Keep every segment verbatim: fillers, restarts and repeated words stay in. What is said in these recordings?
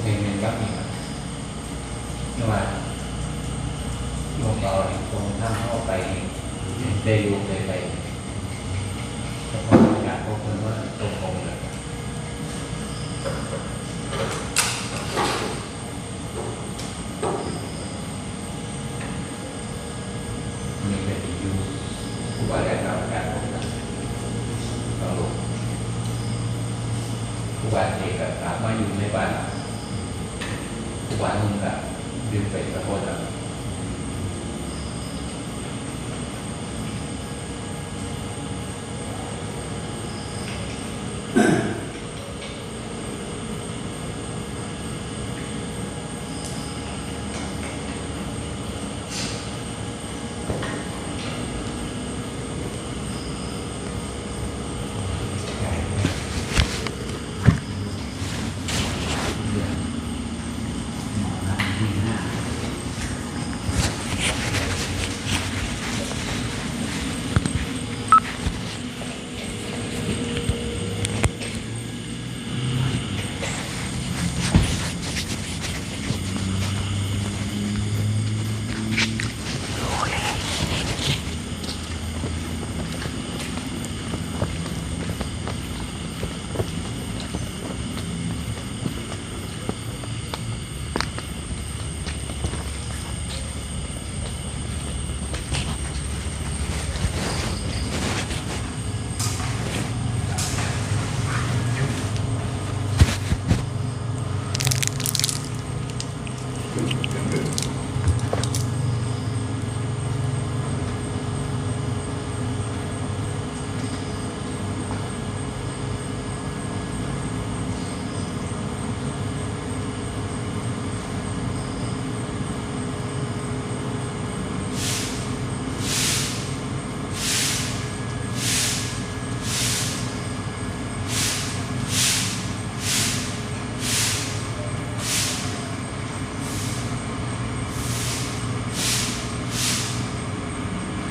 เห็นครับนี่ครับ เรียกว่า ลงเราตรงทางเข้าไป ได้อยู่ไปไป แต่พออยากพบคนว่าตรงๆเลย มีแต่ที่อยู่ ครูบาอาจารย์ อาจารย์ผมนะ ต้องลง ครูบาอาจารย์ก็กลับมาอยู่ในบ้าน ครูบาอาจารย์ก็ดึงไปตะโกนแล้ว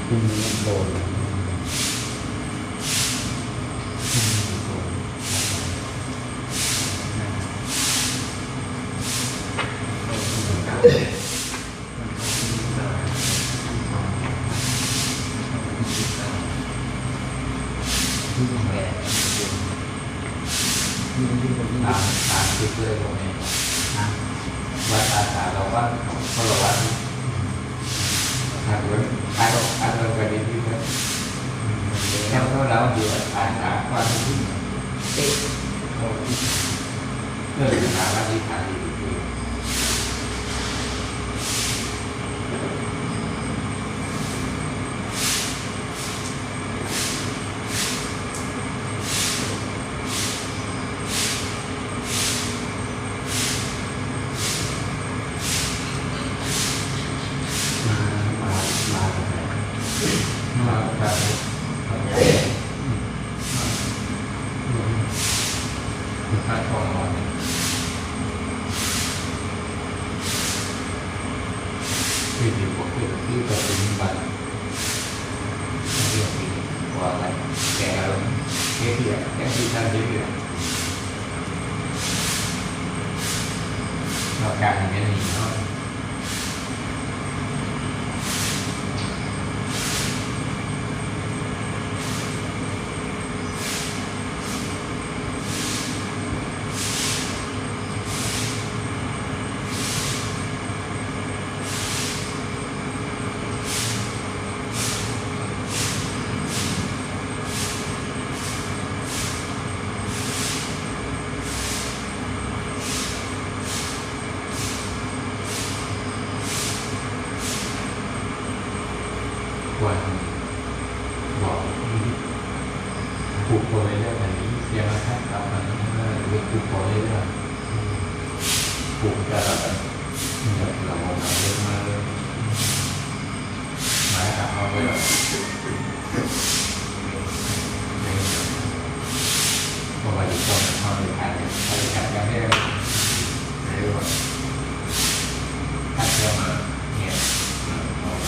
พรุ่งนี้โดน พรุ่งนี้โดน ตาม ตามคลิปเลยพวกนี้นะ วัดอาสาเราวัดของพลวัต ถ้าเกิด ถ้าเรา ถ้าเราไปดีที่วัด แล้วก็เราอยู่อาสาวัดที่ เอ๊ะ เออ อาสาวัดที่ฐานดีที่ มา มา มา มา มา อืม อืม อืม อืม อืม ที่อยู่กับที่ ที่ปฏิบัติ เรื่องที่ว่าอะไร แก่อารมณ์ เสียเปรียบ แก่ที่ท่านเสียเปรียบ อาการอย่างนี้เนาะ ควรบอก ปลุกตัวเรื่อยๆ อันนี้เสียงนะครับ เอาอันนี้มาปลุกตัวเรื่อยๆ ปลุกตลอด เนี่ย เราเอามาเรื่อยๆ มาแล้วครับ เอาเรื่อยๆ เพราะว่าอยู่ตรงนั้นเขาเลยขาย เขาเลยขายกันให้เรา ให้เรา ถ้าเชื่อมา เนี่ย เอาไป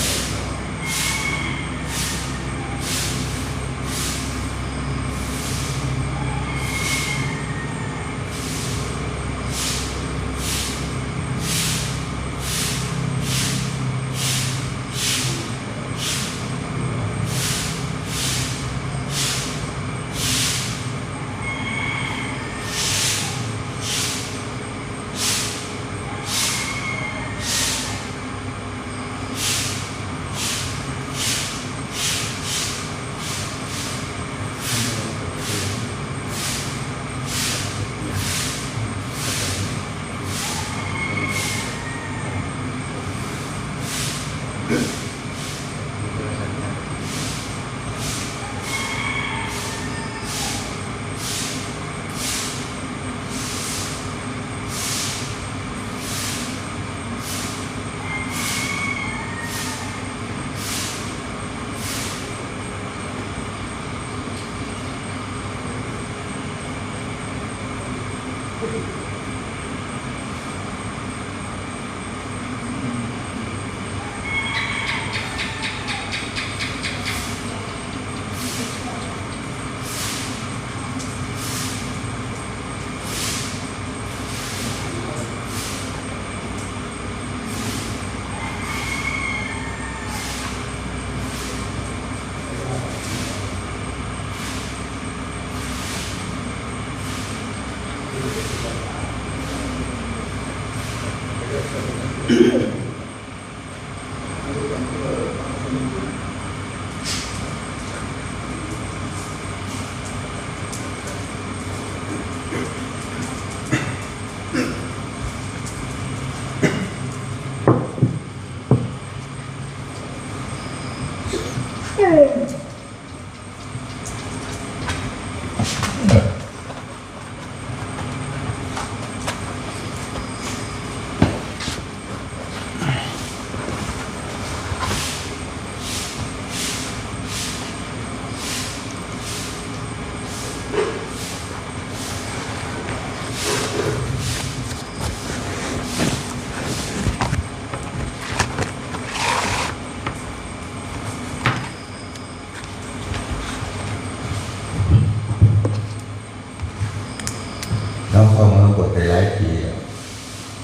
หลวงพ่อมาบวชได้หลายปีแล้ว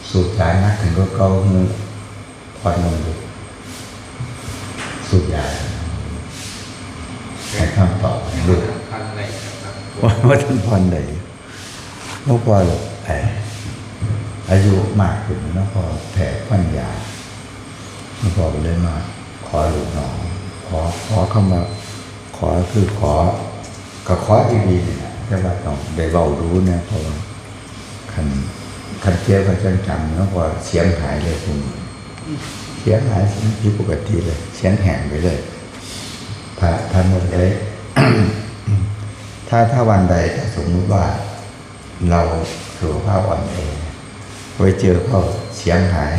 สูบยาหนักขึ้นกว่าเก่า ผ่อนลงอยู่ สูบยา ให้คำตอบให้ลูก ผ่อนได้ครับ ว่า ว่าท่านผ่อนได้ หลวงพ่อ เอ่อ อายุมากขึ้น หลวงพ่อแพ้ควันยา หลวงพ่อก็เลยมาขอลูกน้อง ขอ ขอคำว่า ขอคือขอ ก็ขอดีๆนี่แหละ แต่ว่าต้องได้เว้าดูนะ เพราะว่าคัน คันเจอกันจังๆ หลวงพ่อเสียงหายเลยคุณ เสียงหาย เสียงผิดปกติเลย เสียงแหบไปเลย พระ พระหมดเลย ถ้า ถ้าวันใด ถ้าสมมุติว่า เราสุขภาพอ่อนแอ ไปเจอเข้าเสียงหาย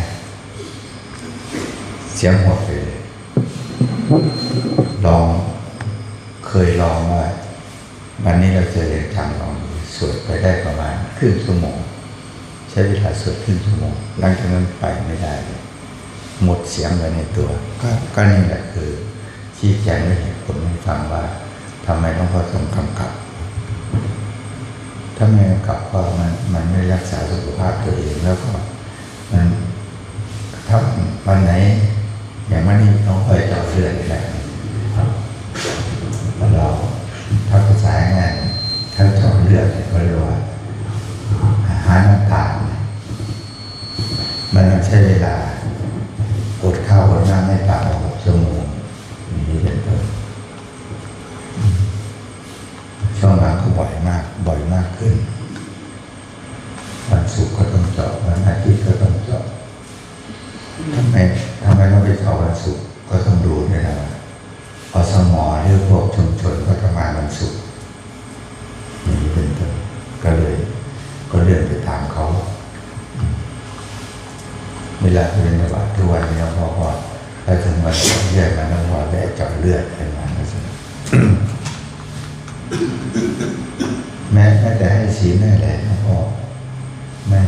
เสียงหดไปเลย ลอง เคยลองว่า วันนี้เราเจอเรียนจำลองดู สวดไปได้ประมาณครึ่งชั่วโมง ใช้เวลาสวดครึ่งชั่วโมง หลังจากนั้นไปไม่ได้เลย หมดเสียงไปในตัว ก็ ก็นี่แหละคือ ชี้แจงด้วยเหตุผลให้ฟังว่าทำไมหลวงพ่อต้องกำกับ ถ้าไม่กำกับก็มัน มันไม่รักษาสุขภาพตัวเอง แล้วก็มัน ถ้าวันไหน อย่างวันนี้หลวงพ่อเจาะเลือดอีกแล้ว เรา ถ้าภาษาง่าย ถ้าเจาะเลือดเนี่ยเขาเรียกว่า หาน้ำตาล มันต้องใช้เวลา อดข้าวอดน้ำไม่ต่ำกว่าหกชั่วโมง อย่างนี้เป็นต้น ช่วงหลังก็บ่อยมาก บ่อยมากขึ้น วันศุกร์ก็ต้องเจาะ วันอาทิตย์ก็ต้องเจาะ ทำไม ทำไมต้องไปเจาะวันศุกร์ ก็ต้องดูด้วยนะว่า อสม หรือพวกชุมชนก็จะมาวันศุกร์ อย่างนี้เป็นต้น ก็เลย ก็เลื่อนไปตามเขา เวลาไปบิณฑบาตทุกวันนี้ หลวงพ่อก็ ถ้าถึงวันเจาะเลือดมา หลวงพ่อแวะเจาะเลือดเป็นวันละสิ แม้ แม้แต่ให้ศีลให้อะไร หลวงพ่อไม่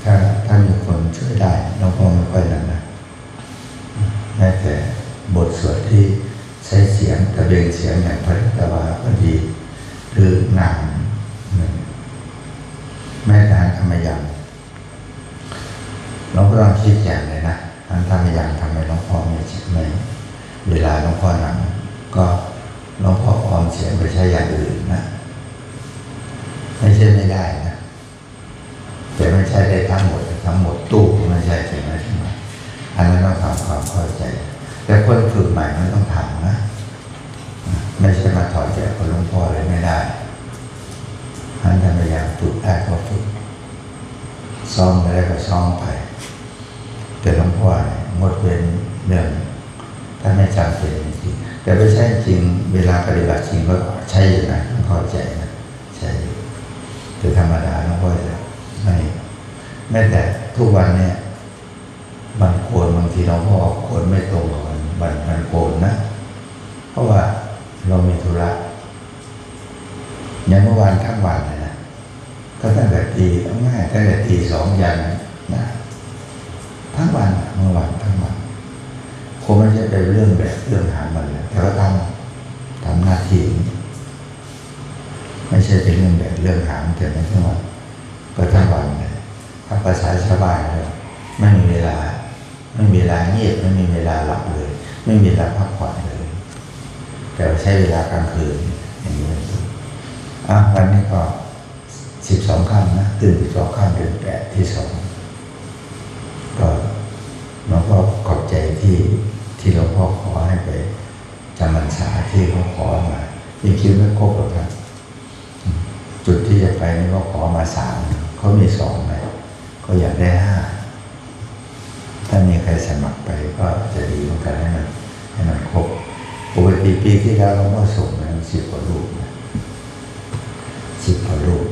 ถ้า ถ้ามีคนช่วยได้ หลวงพ่อไม่ค่อยนั่นนะ แม้แต่บทสวดที่ใช้เสียง ตะเบงเสียงอย่างพระริตวาก็ดี หรือนั่ง แม้แต่หัตถมยันต์ หลวงพ่อต้องชี้แจงเลยนะ หัตถมยันต์ ทำไมหลวงพ่อไม่ ไม่ เวลาหลวงพ่อนั่ง ก็หลวงพ่อออมเสียงไปใช้อย่างอื่นนะ ไม่ใช่ไม่ได้นะ แต่ไม่ใช่ได้ทั้งหมด ทั้งหมดตู้ไม่ใช่ ใช่ไหม ใช่ไหม อันนั้นต้องทำความเข้าใจ แต่คนฝึกใหม่มันต้องทำนะ ไม่ใช่มาถอดแบบกับหลวงพ่อเลยไม่ได้ หัตถมยันต์ ฝึกได้ก็ฝึก ซ้อมได้ก็ซ้อมไป แต่หลวงพ่อเนี่ยงดเว้นเรื่อง ถ้าไม่จำเป็นจริงๆ แต่ไปใช้จริง เวลาปฏิบัติจริงก็ใช้อยู่นะ หลวงพ่อเข้าใจนะ ใช้อยู่ แต่ธรรมดาหลวงพ่อจะไม่ แม้แต่ทุกวันเนี่ย มันโกน บางทีหลวงพ่อโกนไม่ตรงกับวัน วัน วันโกนนะ เพราะว่าเรามีธุระ อย่างเมื่อวานทั้งวันเลยนะ ก็ตั้งแต่ตี เอาง่าย ตั้งแต่ตีสองยันนะ ทั้งวันอะ เมื่อวานทั้งวัน คงไม่ใช่เป็นเรื่องแบกเรื่องหามอะไร แต่ก็ทำ ทำหน้าที่ ไม่ใช่เป็นเรื่องแบกเรื่องหาม แต่ไม่ใช่ว่า ก็ทั้งวันเลย ถ้าภาษาชาวบ้านเลย ไม่มีเวลา ไม่มีเวลาเงียบ ไม่มีเวลาหลับเลย ไม่มีเวลาพักผ่อนเลย แต่ว่าใช้เวลากลางคืน อย่างนี้เป็นต้น อ่ะ วันนี้ก็ สิบสองค่ำนะ ขึ้นสิบสองค่ำเดือนแปดที่สอง ก็หลวงพ่อขอบใจที่ที่หลวงพ่อขอให้ไปจำพรรษาที่เขาขอมา ยังคิดไม่ครบหรอกครับ จุดที่จะไปนี่เขาขอมาสาม เขามีสองนะ เขาอยากได้ห้า ถ้ามีใครสมัครไปก็จะดีเหมือนกัน ให้มันให้มันครบ ปกติปีที่แล้วหลวงพ่อส่งนะสิบกว่ารูปนะ สิบกว่ารูป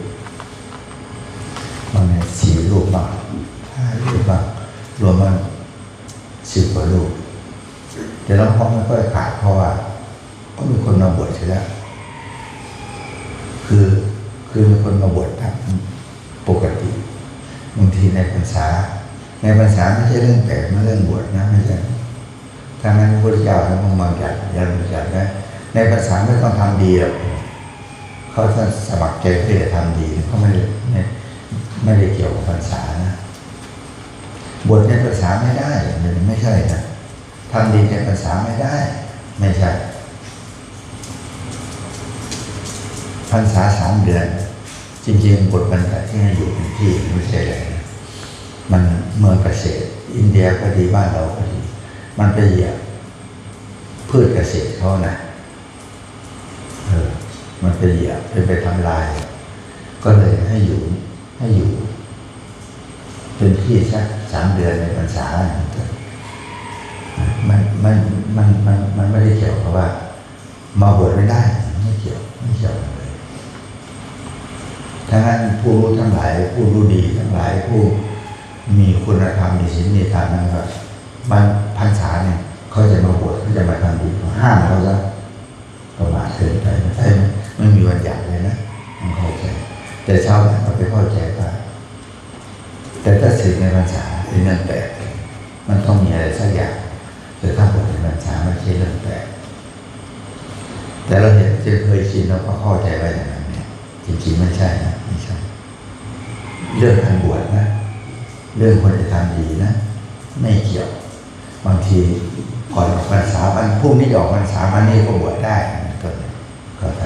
มันมีสี่รูปบ้าง ห้ารูปบ้าง รวมมันสิบกว่ารูป แต่หลวงพ่อไม่ค่อยขาด เพราะว่าก็มีคนมาบวชเสียแล้ว คือคือมีคนมาบวชตามปกติ บางทีในพรรษา ในพรรษาไม่ใช่เรื่องแปลกนะ เรื่องบวชนะ ไม่ใช่ ถ้างั้นพระพุทธเจ้าท่านคงบัญญัติ ยังบัญญัตินะ ในพรรษาไม่ต้องทำดีหรอก เขาจะสมัครใจที่จะทำดี เขาไม่ได้ไม่ไม่ได้เกี่ยวกับพรรษานะ บวชในพรรษาไม่ได้ ไม่ใช่นะ ทำดีในพรรษาไม่ได้ ไม่ใช่ พรรษาสามเดือน จริงๆ บทบัญญัติที่ให้อยู่เป็นที่ไม่ใช่อะไรนะ มันเมืองเกษตร อินเดียก็ดี บ้านเราก็ดี มันไปเหยียบพืชเกษตรเขานะ เออ มันไปเหยียบ ไปไปทำลาย ก็เลยให้อยู่ ให้อยู่ เป็นที่สักสามเดือนในพรรษา มันมันมันมันมันไม่ได้เกี่ยวกับว่า มาบวชไม่ได้ ไม่เกี่ยว ไม่เกี่ยวกันเลย ถ้างั้นผู้รู้ทั้งหลาย ผู้รู้ดีทั้งหลาย ผู้มีคุณธรรม มีศีล มีธรรมนั้นก็ มันพรรษาเนี่ย เขาจะมาบวช เขาจะมาทำดี ห้ามเขาซะ ประมาทเกินไป ไม่ใช่ ไม่มีบัญญัติเลยนะ ต้องเข้าใจ แต่ชาวบ้านก็ไปเข้าใจว่า แต่ถ้าศีลในพรรษาเป็นเรื่องแปลก มันต้องมีอะไรสักอย่าง แต่ถ้าบวชในพรรษาไม่ใช่เรื่องแปลก แต่เราเห็นจนเคยชิน เราก็เข้าใจว่าอย่างนั้นเนี่ย จริงๆ ไม่ใช่นะ ไม่ใช่ เรื่องการบวชนะ เรื่องควรจะทำดีนะ ไม่เกี่ยว บางทีก่อนออกพรรษา วันพรุ่งนี้ออกพรรษา วันนี้ก็บวชได้ มันก็ ก็ท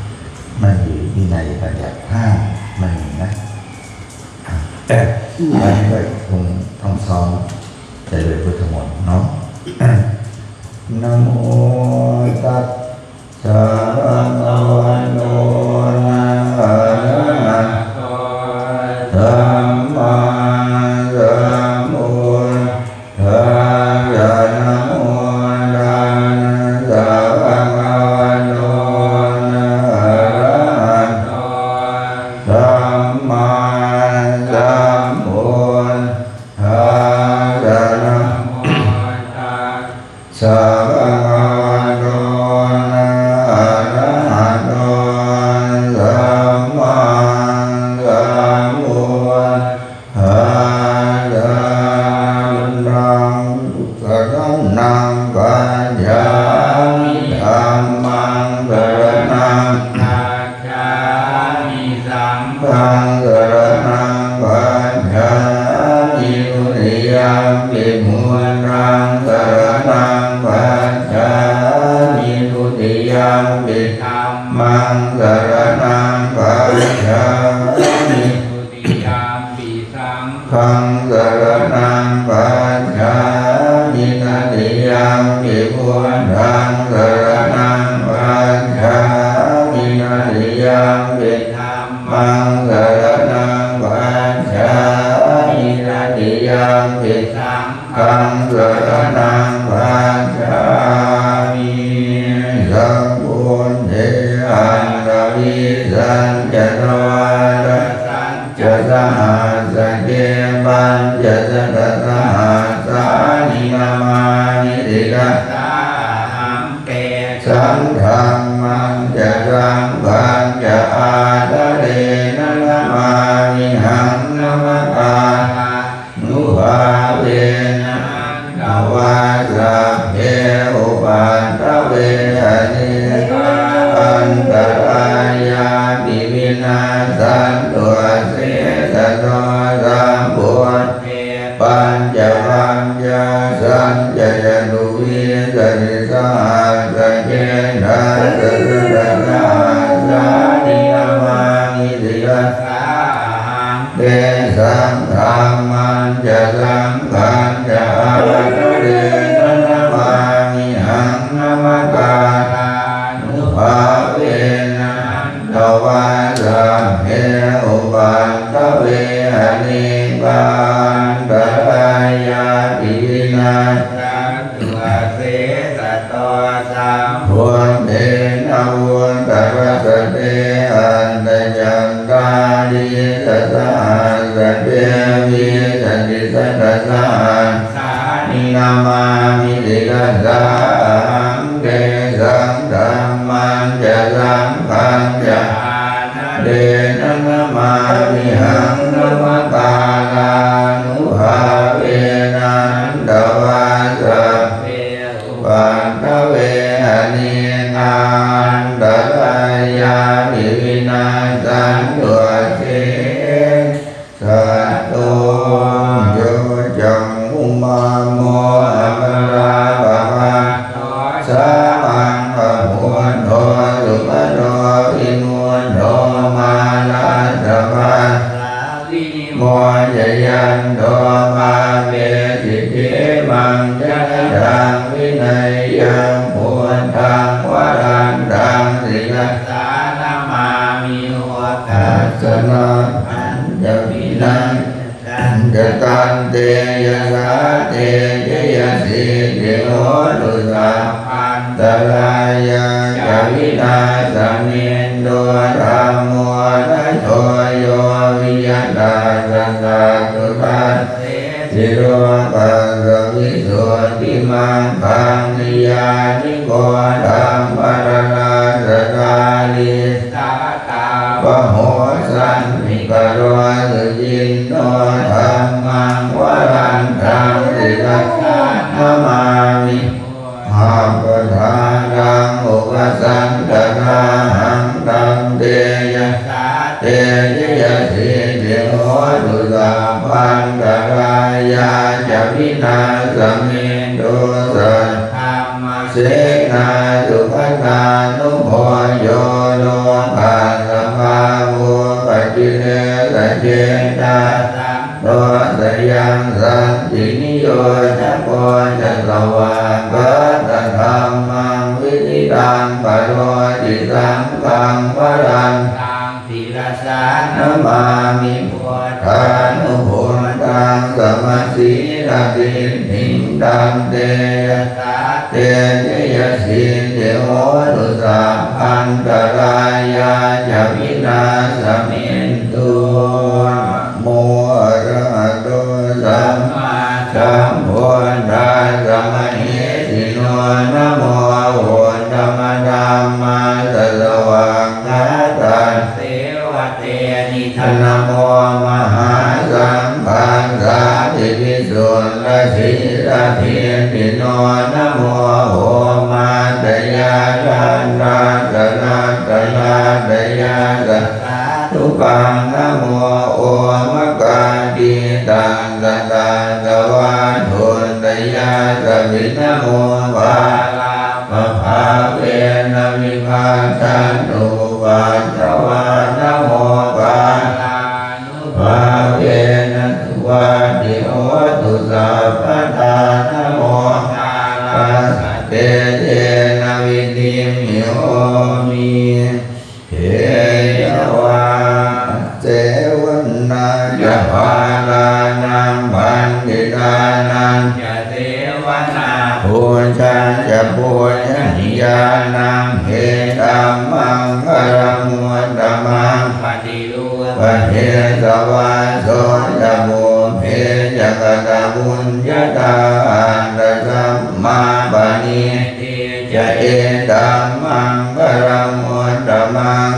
ำ มันมีวินัยบัญญัติห้าม มันมีนะ อ่ะ วันนี้ก็คงต้องซ้อมเจริญพุทธมนต์เนาะ Namo tassa bhagavato arahato sammāsambuddhassa. Namo tassa bhagavato arahato sammāsambuddhassa. Namo tassa bhagavato arahato sammāsambuddhassa. Buddhaṃ saraṇaṃ gacchāmi. Dhammaṃ saraṇaṃ gacchāmi. Saṅghaṃ saraṇaṃ gacchāmi. Dutiyampi buddhaṃ saraṇaṃ gacchāmi. Dutiyampi dhammaṃ saraṇaṃ gacchāmi. Dutiyampi saṅghaṃ saraṇaṃ gacchāmi. Tatiyampi buddhaṃ saraṇaṃ gacchāmi. Tatiyampi dhammaṃ saraṇaṃ gacchāmi. Tatiyampi saṅghaṃ saraṇaṃ gacchāmi. Sambuddhe aṭṭhavīsañca dvādasañca sahassake pañcasatasahassāni namāmi sirasā ahaṃ. Tesaṃ dhammañca saṅghañca ādarena namāmihaṃ. Namakārānubhāvena hantvā sabbe upaddave anekā antarāyāpi vinassantu asesato. Sambuddhe pañcapaññāsañca catuvīsatisahassake dasasatasahassāni namāmi sirasā tesaṃ dhammañca saṅghañca ādarena namāmihaṃ. Namakārānubhāvena hantvā sabbe upaddave, anekā antarāyāpi vinassantu asesato. Sambuddhe navuttarasate aṭṭhacattāḷīsasahassake, vīsatisatasahassāni namāmi sirasā ahaṃ. Tesaṃ dhammañca saṅghañca ādarena namāmihaṃ. Namakārānubhāvena hantvā sabbe upaddave, anekā antarāyāpi vinassantu asesato. Yo cakkhumā mohamalāpakaṭṭho, sāmaṃ va buddho sugutto vimutto, mārassa pāsā vinimocayanto, pāpesi khemaṃ janataṃ vineyyaṃ. Buddhaṃ varantaṃ sirasā namāmi, oghasatthappañca vinayañca, tantejasā te jayasiddhi hotu, sabbantarāyā ca vināsamentu. Dhammo dhajo yo viya tassa satthu, dassesi lokassa visuddhimaggaṃ, niyyāniko dhammadharassa dhārī, sātāvaho santikaro suciṇṇo. Dhammaṃ varantaṃ sirasā namāmi, mohappasādaṃ upasampajāhaṃ, tantejasā te jayasiddhi hotu, sabbantarāyā ca vināsamentu. Saddhammasenā sugatānugo yo, lokassa pāpūpakilesajetā, santo sayaṃ santiniyojako ca, svākkhātadhammaṃ viditaṃ karoti, saṅghaṃ varantaṃ sirasā namāmi, buddhānubuddhaṃ samasīladiṭṭhiṃ, tantejasā te jayasiddhi hotu, sabbantarāyā ca vināsamentu. Namo arahato sammāsambuddhassa mahesino. Namo uttamadhammassa svākkhātasseva tenidha. Namo mahāsaṅghassāpi visuddhasīladiṭṭhino. Namo omātyāraddhassa ratanattayassa sādhukaṃ. Namo omakātītassa tassa vatthuttayassapi. Namo bālappabhāvena vigacchantu upaddavā. Namo bālānubhāvena suvatthi hotu sabbadā. Namo bālassa tejena vidhimhi homi tejavā. Asevanā ca bālānaṃ, paṇḍitānañca sevanā, pūjā ca pūjanīyānaṃ, etammaṅgalamuttamaṃ. Paṭirūpadesavāso ca, pubbe ca katapuññatā, attasammāpaṇidhi ca, etammaṅgalamuttamaṃ.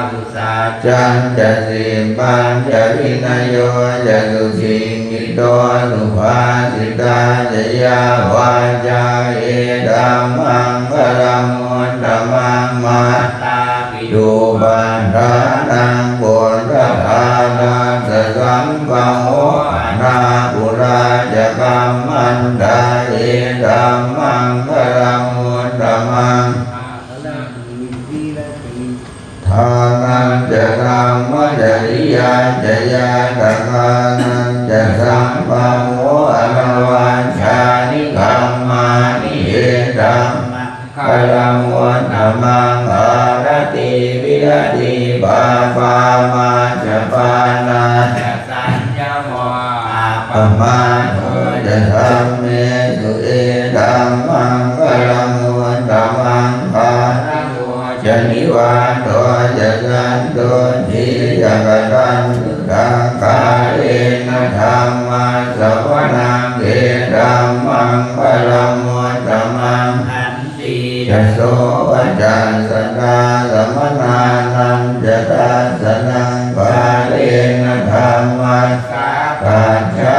Bāhusaccañca sippañca, vinayo ca susikkhito, subhāsitā ca yā vācā, etammaṅgalamuttamaṃ. Mātāpituupaṭṭhānaṃ, puttadārassa saṅgaho, anākulā ca kammantā, etammaṅgalamuttamaṃ. Dānañca dhammacariyā ca, yā Saṅghānañca saṅgaho anavajjāni kammāni, etammaṅ galamuttamaṃ. Āratī viratī pāpā, majjapānā ca saññamo, appamādo ca dhammesu, etammaṅgalamuttamaṃ. Gāravo ca nivāto ca, santuṭṭhī ca kataññutā, kālena dhammassavanaṃ, etammaṅgalamuttamaṃ. Khantī ca sovacassatā, samaṇānañca dassanaṃ, kālena dhammasākacchā,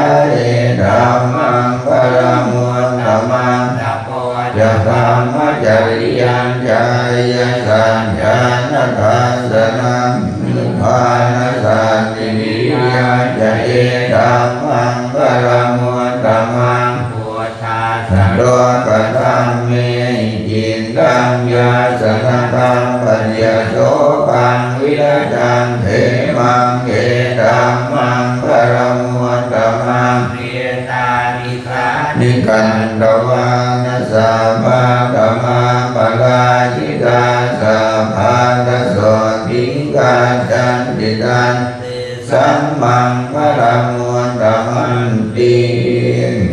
etammaṅgalamuttamaṃ. Tapo ca brahmacariyañca, ariyasaccāna dassanaṃ, nibbānasacchikiriyā ca, etammaṅgalamuttamaṃ. Phuṭṭhassa lokadhammehi, cittaṃ yassa na kampati, asokaṃ virajaṃ khemaṃ, etammaṅgalamuttamaṃ. Etādisāni katvāna, sabbatthamaparājitā, sabbattha sotthiṃ gacchanti, tan tesaṃ maṅgalamuttamanti.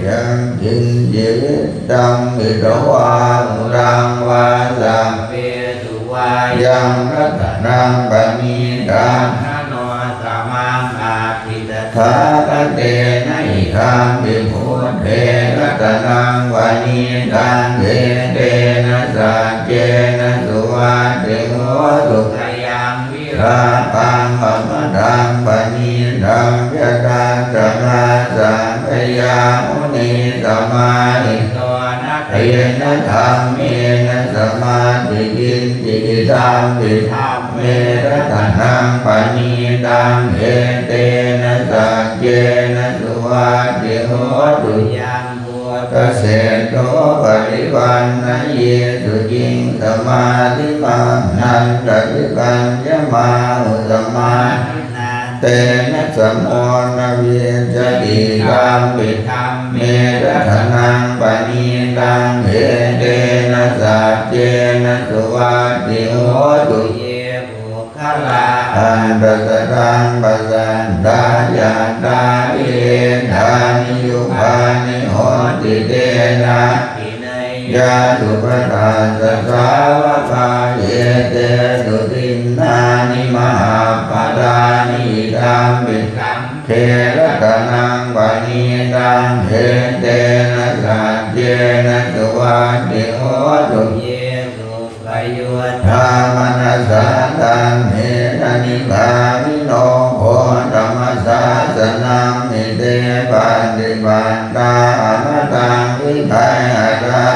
Yaṅkiñci vittaṃ idha vā huraṃ vā, sabbesu vā yaṃ ratanaṃ paṇītaṃ, na no samaṃ atthi tathāgatena, idampi buddhe ratanaṃ paṇītaṃ, etena saccena suvatthi hotu. Khayaṃ virāgaṃ amataṃ paṇītaṃ, yathājjnana saṅkheyā munī samāhito, na tena dhammena samatthi kiñci, idampi dhamme ratanaṃ paṇītaṃ, etena saccena suvatthi hotu. Yaṃ buddhaseṭṭho parivaṇṇayī suciṃ, samādhimānantarikaññamāhu, samādhinā tena samo na vijjati, idampi dhamme ratanaṃ paṇītaṃ, etena saccena suvatthi hotu. Ye puggalā aṭṭha sataṃ pasatthā, cattāri etāni yugāni honti, te dakkhiṇeyyā sugatassa sāvakā, etesu dinnāni mahapphalāni, idampi saṅghe ratanaṃ paṇītaṃ, etena saccena suvatthi hotu. Ye suppayuttā manasā daḷhena, nikkāmino gotamasāsanamhi, te pattipattā amataṃ vigayha,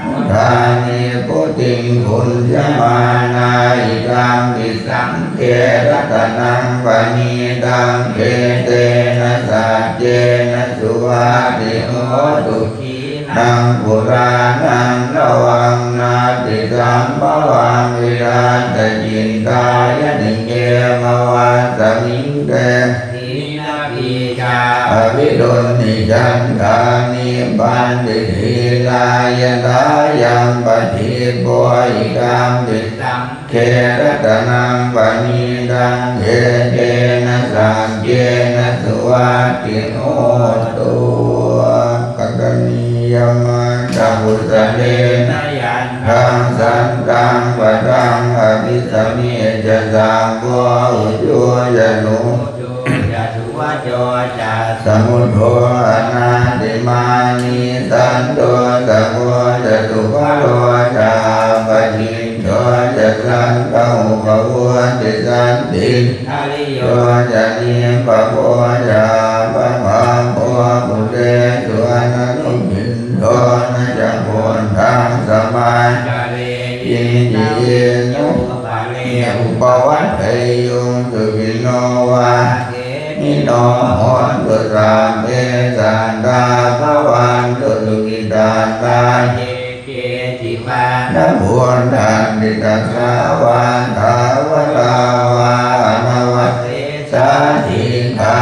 mudhā nibbutiṃ bhuñjamānā, idampi saṅghe ratanaṃ paṇītaṃ, etena saccena suvatthi hotu. Khīṇaṃ purāṇaṃ navaṃ natthi sambhavaṃ, virattacittāyatike bhavasmiṃ, te khīṇabījā aviruḷhichandā, nibbanti dhīrā yathāyampadīpo, idampi saṅghe ratanaṃ paṇītaṃ, etena saccena suvatthi hotu. Karaṇīyamatthakusalena, yan dhammaṃ santaṃ padaṃ abhisamecca, sakko ujū ca suhujū ca, suvaco cassa mudu anatimānī, santussako ca subharo ca, appakicco ca sallahukavutti, santindriyo ca nipako ca, appagabbho kulesu ananubhindo, na ca khuddaṃ samācare kiñci, yena pare upavadeyyuṃ. Sukhino vā khemino hontu, sabbe sattā bhavantu sukhitattā. Ye keci pāṇabhūtatthi, tasā vā thāvarā vā anavasesā, dīghā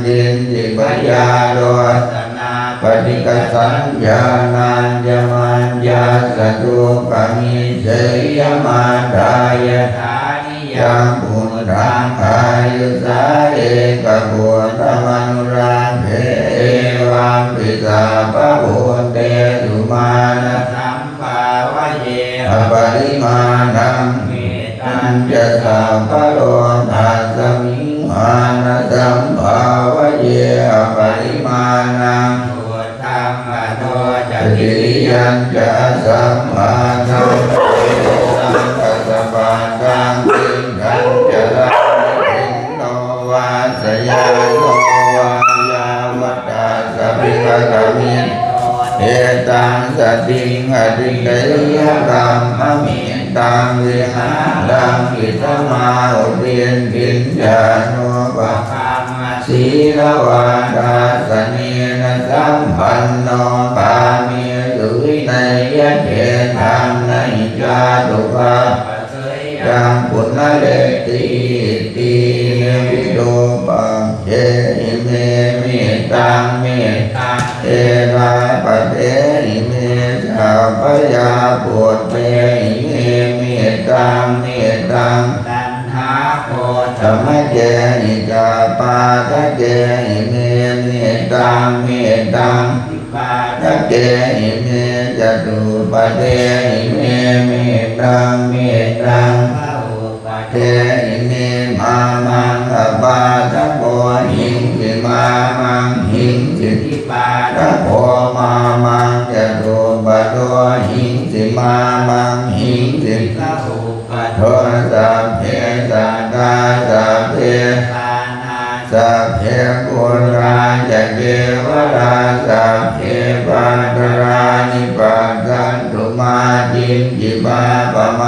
kiñci byārosanā paṭighasaññā nāññamaññassa dukkhamiccheyya. Matā yathā niyaṃ puttaṃ āyusā ekaputtamanurakkhe, evampi sabbabhūtesu mānasambhāvaye aparimāṇaṃ. Mettañca sabbalokasmiṃ mānasambhāvaye aparimāṇaṃ. Uddhaṃ adho ca tiriyañca asambādhaṃ, satthaṃ pasampadaṃ tiṭṭhañcaraṃ, nisinno vā sayāno vā yāvatassa vigatamiddho, etaṃ satiṃ adhiṭṭheyya, brahmametaṃ vihāraṃ idhamāhu. Diṭṭhiñca anupagamma sīlavā dassanena sampanno, kāmesu vineyya gedhaṃ, na hi jātu gabbhaseyyaṃ punaretīti. Virūpakkhe ime mettaṃ, mettaṃ erāpaṭhe ime, chabyāputtehi me mettaṃ, mettaṃ taṇhāgosamakkehi ca pādakehi me mettaṃ, mettaṃ dvipādakehi me catuppadehi me mettaṃ, mettaṃ bahuppadehi me, mā maṃ apādako hiṃsi, mā maṃ hiṃsi dvipādako, mā maṃ catuppado hiṃsi, mā maṃ hiṃsi bahu pado. Sabbe sattā sabbe prāṇā, sabbe bhūtā ca kevalā, sabbe bhadrāni passantu, mā kiñci pāpam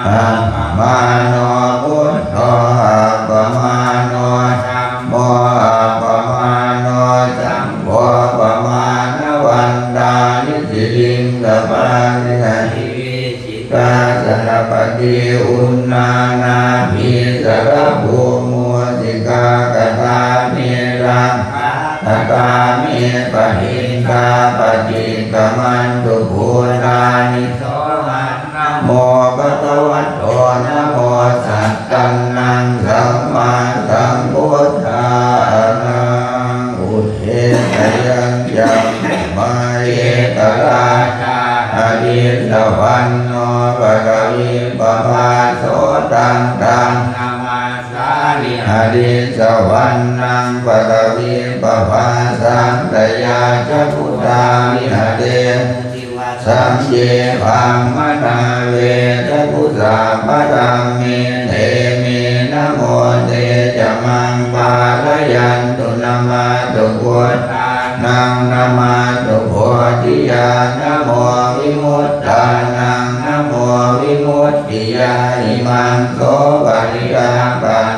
appamāṇo buddho appamāṇo, dhammo appamāṇo, saṅgho pamāṇavantāni, siriṃsa pāni ahi vicchikā sarapatī uṇṇānābhī sarabū mūsikā, katā me rakkhā katā me parittā, paṭikkamantu bhūtāni. Sohaṃ namo bhagavato, namo sattannaṃ sammāsambuddhānaṃ. Udetayañcakkhumā ekarājā harissavaṇṇo paṭhavippabhāso, taṃ taṃ namassāmi harissavaṇṇaṃ paṭhavippabhāsaṃ, tayajja guttā viharemu divasaṃ. Ye brāhmaṇā vedagu sabbadhamme, te me namo te ca maṃ pālayantu. Namatthu buddhānaṃ, namatthu bodhiyā, namo vimuttānaṃ, namo vimuttiyā. Imaṃ so parittaṃ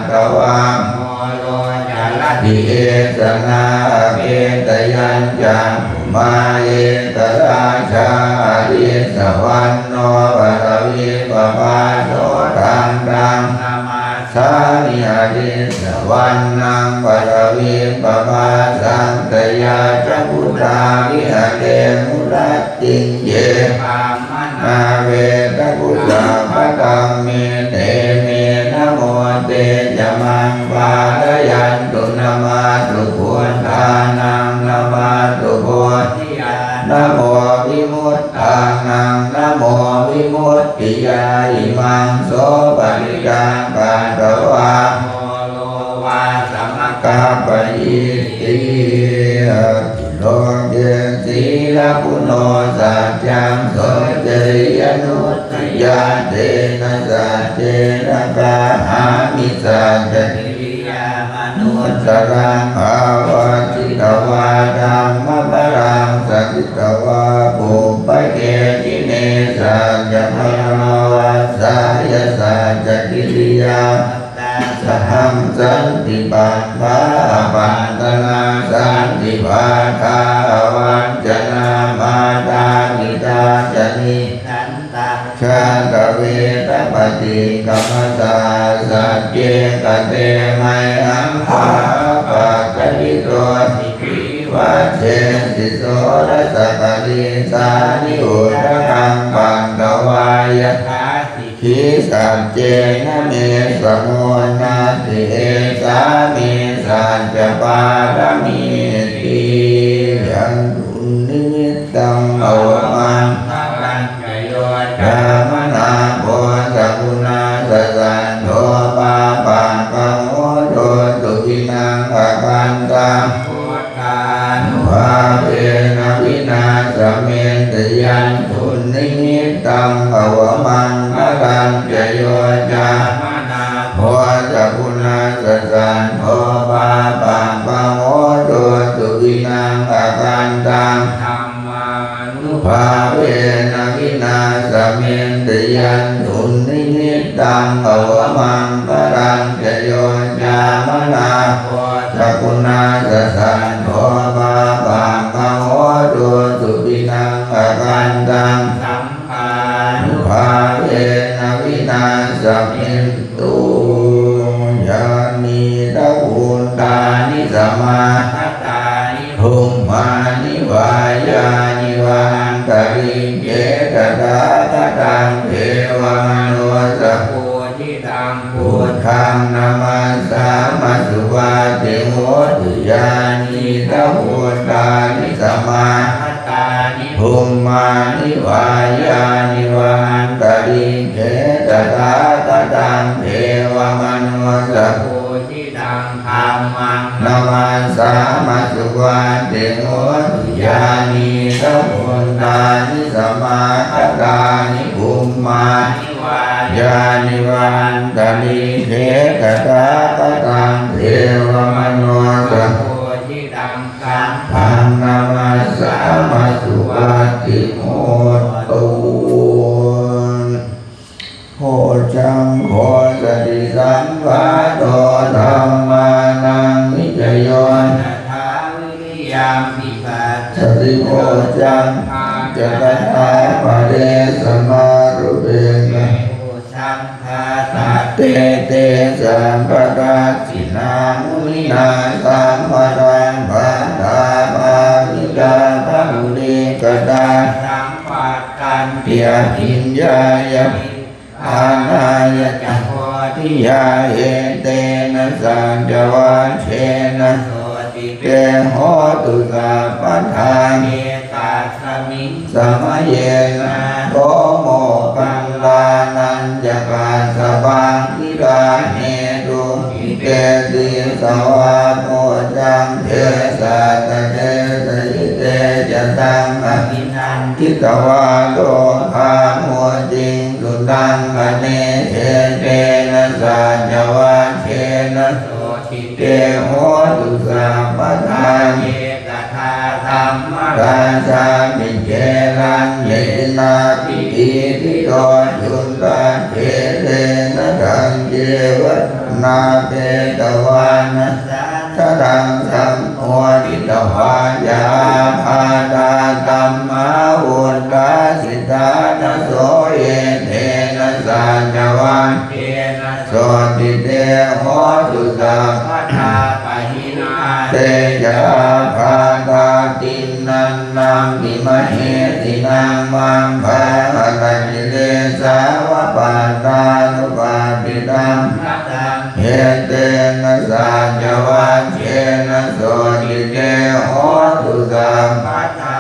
katvā, moro carati esanā. Apetayañcakkhumā ekarājā harissavaṇṇo paṭhavippabhāso, taṃ taṃ namassāmi harissavaṇṇaṃ paṭhavippabhāsaṃ, tayajja guttā viharemu rattiṃ. Ye brāhmaṇā vedagu sabbadhamme, te me namo te ca maṃ pālayantu. Namatthu buddhānaṃ, namatthu bodhiyā, namo vimuttānaṃ, namo vimuttiyā. Imaṃ so parittaṃ katvā, moro vāsamakappayīti. Loke sīlaguṇo saccaṃ soceyyanuddayā, tena saccena kāhāmi saccakiriyamanuttaraṃ. Āvajjitvā dhammabalaṃ satitvā pubbake jine, saccamabrahva saccakiriyā sahaṃ. Santi pāpā apattanā, santi pādā avañcanā, mātā pitā ca nikkhantā, jātaveda paṭikkama. Saha sacce kate mayhaṃ, pāpā Cesiso rasakarīsāni udakaṃ patvā yathā sikhī saccena me samo natthi esā me saccapāramīti. Yandunnimittaṃ avamaṅgalañca yo cāmanāpo sakuṇassa saddo pāpaggaho dussupinaṃ akantaṃ buddhānubhāvena vināsamentu. Yandunnimittaṃ avamaṅgalañca yo cāmanāpo sakuṇassa saddo pāpaggaho dussupinaṃ akantaṃ dhammānubhāvena vināsamentu. Yandunnimittaṃ avamaṅgalañca yo cāmanāpo sakuṇassa saddo pāpaggaho dussupinaṃ akantaṃ saṅghānubhāvena vināsamentu. Yānīdha bhūtāni samāgatāni bhummāni vā yāni va antalikkhe tathāgataṃ devamanussapūjitaṃ buddhaṃ namassāma suvatthi hotu. Yānīdha bhūtāni samāgatāni bhummāni vā yāni va antalikkhe tathāgataṃ devamanussapūjitaṃ dhammaṃ namassāma suvatthi hotu. Yānīdha bhūtāni samāgatāni bhummāni vā yāni va antalikkhe tathāgataṃ devamanussapūjitaṃ saṅghaṃ namassāma suvatthi hotu. Bojjhaṅgo satisaṅkhāto dhammānaṃ vicayo tathā viriyampī passaddhi bojjhaṅgā ca tathāpare samārūpe bojjhaṅgā sattete sabbadassinā muninā sammadakkhātā bhāvitā bahulīkatā saṃvattanti abhiññāya nibbānāya ca bodhiyā. Etena saccavajjena sotthi te hotu sabbadā. Ekasmiṃ samaye nātho moggallānañca kassapaṃ gilāne dukkhite disvā bojjhaṅge satta desayi. Te ca taṃ abhinanditvā rogā mucciṃsu taṅkhaṇe. Etena saccavajjena sotthi te hotu sabbadā. Ekadā dhammarājāpi gelaññenābhipīḷito cundattherena taññeva dunnāpetvāna sādaraṃ sammoditvā ca ābādhā tamhā vuṭṭhāsi ṭhānaso. Etena saccavajjena sotthi te hotu sabbadā. Pahīnā te ca ābādhā tiṇṇannampi mahesinaṃ maggāhatakilesāva pattānuppattidhammataṃ. Etena saccavajjena sotthi te hotu sabbadā.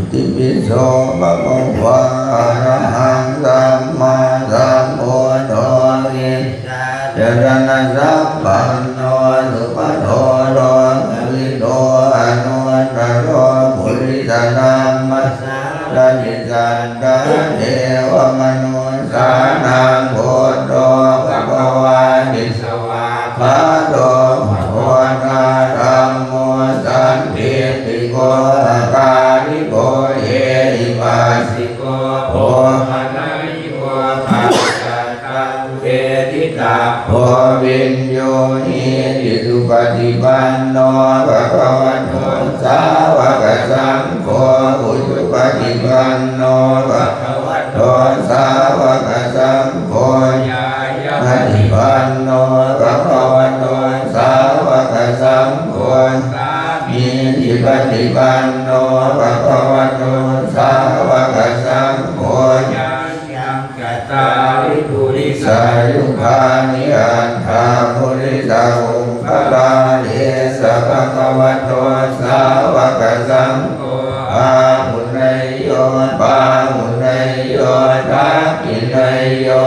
Itipi so bhagavā arahaṃ sammāsambuddho vijjācaraṇasampanno sugato lokavidū anuttaro purisadammasārathi satthā devamanussānaṃ buddho bhagavāti. Svākkhāto bhagavatā dhammo sandiṭṭhiko akāliko ehipassiko opanayiko paccattaṃ veditabbo viññūhīti. Supaṭipanno bhagavato sāvakasaṅgho, ujupaṭipanno bhagavato sāvakasaṅgho, ñāyapaṭipanno bhagavato sāvakasaṅgho, sāmi Itipaṭipanno bhagavato sāvakasaṅgho, yānyaṃ cattāri purisayugāni aṭṭha purisapuggalā, esa bhagavato sāvakasaṅgho, āhuneyyo pāhuneyyo dakkhiṇeyyo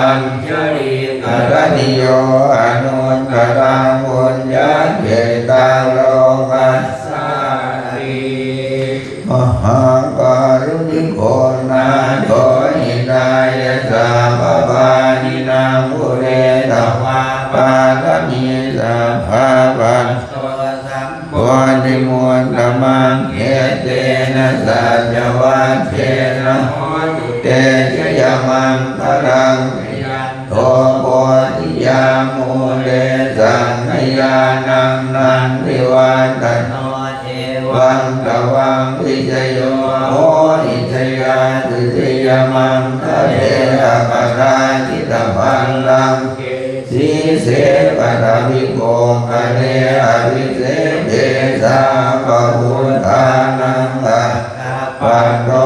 añjalikaraṇīyo anuttaraṃ puññakkhettaṃ lokassāti. Mahākāruṇiko nātho hitāya sabbapāṇinaṃ pūretvā pāramī sabbā patto sambodhimuttamaṃ, etena saccavajjena hotu te jayamaṅgalaṃ. Jayanto bodhiyā mūle sakyānaṃ nandivaḍḍhano, evaṃ tvaṃ vijayo hohi jayassu jayamaṅgale, aparājitapallaṅke sīse paṭhavipokkhare abhiseke sabbabuddhānaṃ aggappatto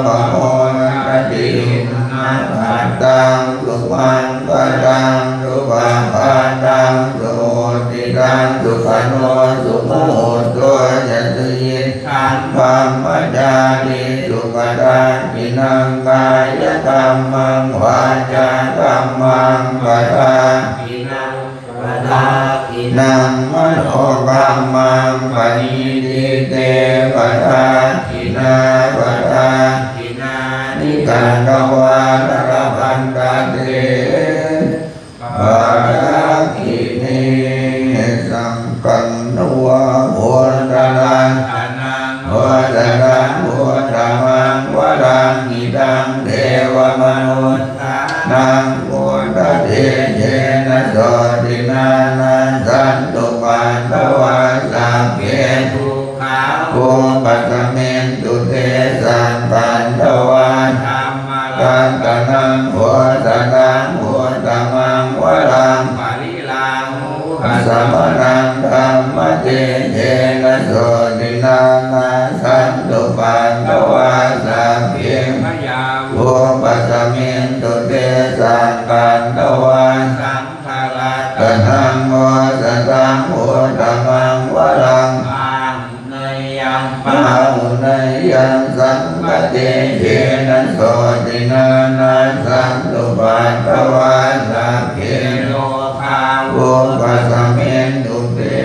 pamodati. Sunakkhattaṃ sumaṅgalaṃ supabhātaṃ suhuṭṭhitaṃ, sukhaṇo sumuhutto ca suyiṭṭhaṃ brahmacārisu, padakkhiṇaṃ kāyakammaṃ vācākammaṃ padakkhiṇaṃ, padakkhiṇaṃ manokammaṃ paṇidhī te padakkhiṇā, padakkhiṇāni katvāna labhantatthe padakkhiṇe. Sakkatvā buddharatanaṃ osathaṃ uttamaṃ varaṃ, hitaṃ devamanus sānaṃ buddhatejena sotthinā, nassantupaddavā sabbe dukkhā vūpasamentu te. Sakkatvā dhammaratanaṃ osathaṃ uttamaṃ varaṃ, pariḷāhūpasamanaṃ dhammatejena sotthinā, nassantupaddavā sabbe bhayā vūpasamentu te. Sakkatvā saṅgharatanaṃ osathaṃ uttamaṃ varaṃ, āhuneyyaṃ pāhuneyyaṃ saṅghatejena sotthinā, nassantupaddavā sabbe rogā vūpasamentu te.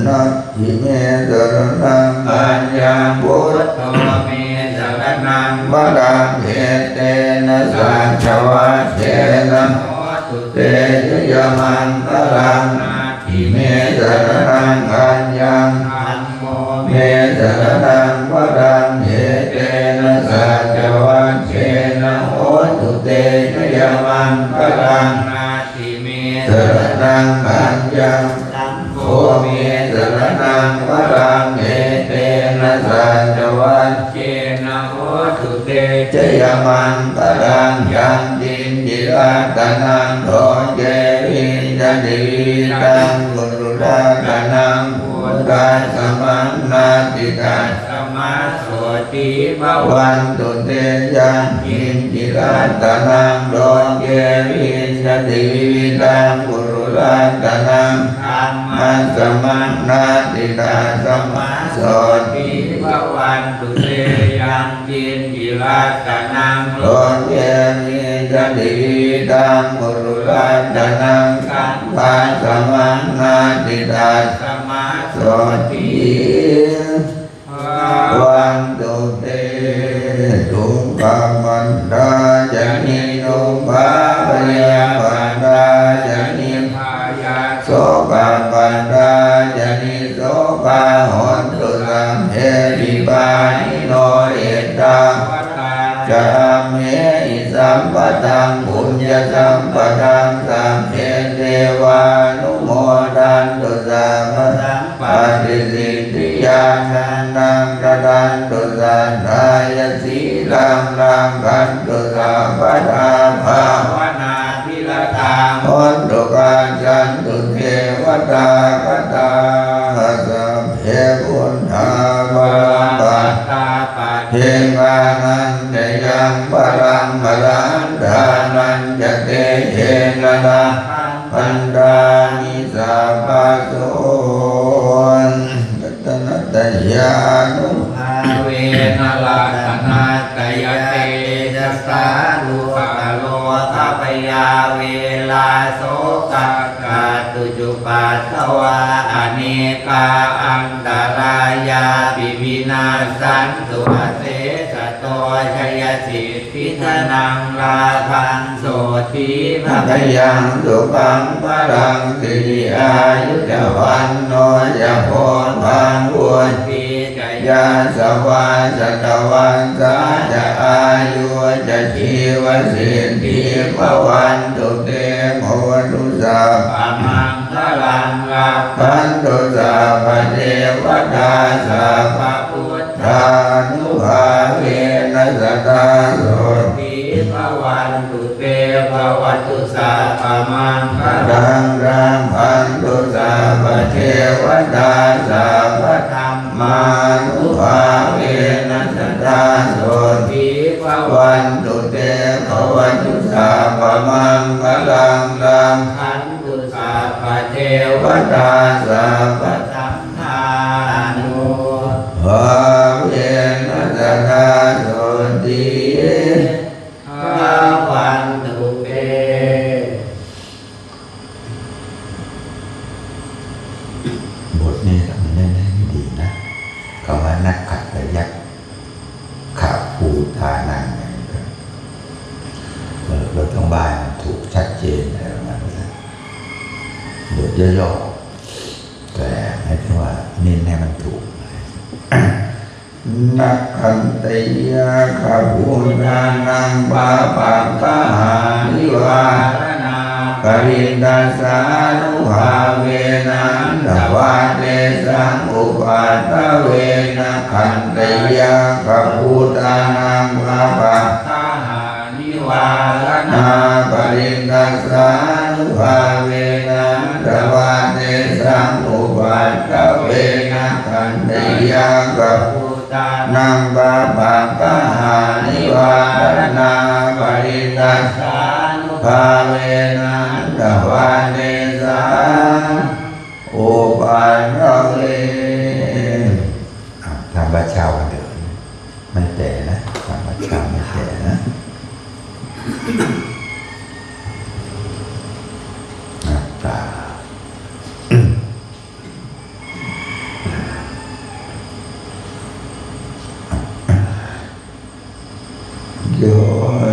Na tthi me saraṇaṃ aññaṃ, buddho me saraṇaṃ varaṃ, etena saccavajjena hotu te jayamaṅgalaṃ. Natthi me saraṇaṃ aññaṃ, dhammo me saraṇaṃ varaṃ, etena saccavajjena hotu te jayamaṅgalaṃ. Natthi me saraṇaṃ aññaṃ, saṅgho me saraṇaṃ varaṃ, etena saccavajjena hotu te jayamaṅgalaṃ. Yaṅkiñci ratanaṃ loke vijjati vividhaṃ puru ratanaṃ, buddhasamaṃ natthi tasmā sotthī bhavantu te. Yaṅkiñci ratanaṃ loke vijjati vividhaṃ puru ratanaṃ, dhammasamaṃ natthi tasmā sotthī bhavantu te. Yaṅkiñci ratanaṃ loke vijjati vividhaṃ puru ratanaṃ, saṅghasamaṃ natthi tasmā sotthī bhavantu te. Dukkhappattā ca niddukkhā, bhayappattā ca nibbhayā, sokappattā ca nissokā, hontu sabbepi pāṇino. Ettāvatā ca amhehi sambhataṃ puññasampadaṃ, sabbe devānumodantu sabbasampattisiddhiyā. Dānaṃ dadantu saddhāya, sīlaṃ rakkhantu sabbadā, bhāvanābhiratā hontu, gacchantu devatāgatā. Sabbe Ekamantayaṃ balaṃ arahantānañca tejena rakkhaṃ bandhāmi sabbaso. Ratanattayānubhāvena ratanattayatejasā dukkharogabhayā verā sokā sattu cupaddavā anekā antarāyāpi vinassantu asesato. Jayasiddhi dhanaṃ lābhaṃ sotthi bhāgyaṃ sukhaṃ balaṃ siri āyu ca vaṇṇo ca bhogaṃ vuḍḍhī ca yasavā satavassā ca āyū ca jīvasiddhī bhavantu te. Bhavatu sabbamaṅgalaṃ rakkhantu sabbadevatā sabbabuddhānubhāvena sadā sotthī bhavantu te. Bhavatu sabbamaṅgalaṃ rakkhantu sabbadevatā sabbadhammānubhāvena sadā sotthī bhavantu te. Bhavatu sabbamaṅgalaṃ rakkhantu sabbadevatā sabbasaṅghānubhāvena sadā sotthī bhavantu te. บทนี้ต้องเน้นให้ดีนะ คำว่า nakkhattayakkhabhūtānaṃ เนี่ย เออ เราต้องว่าให้มันถูกชัดเจนอะไรประมาณนี้นะ บทย่อๆ แต่ให้ที่ว่าเน้นให้มันถูก Nakkhattayakkhabhūtānaṃ pāpaggahanivāraṇā parittassānubhāvena hantvā tesaṃ upaddave. Nakkhattayakkhabhūtānaṃ pāpaggahanivāraṇā parittassānubhāvena hantvā tesaṃ upaddave. Nakkhattayakkhabhūtānaṃ pāpaggahanivāraṇā parittassānubhāvena hantvā tesaṃ upaddave. อ่ะ ทำวัดเช้ากันเถอะ ไม่แก่นะ ทำวัดเช้าไม่แก่นะ อ่ะ กราบ Yo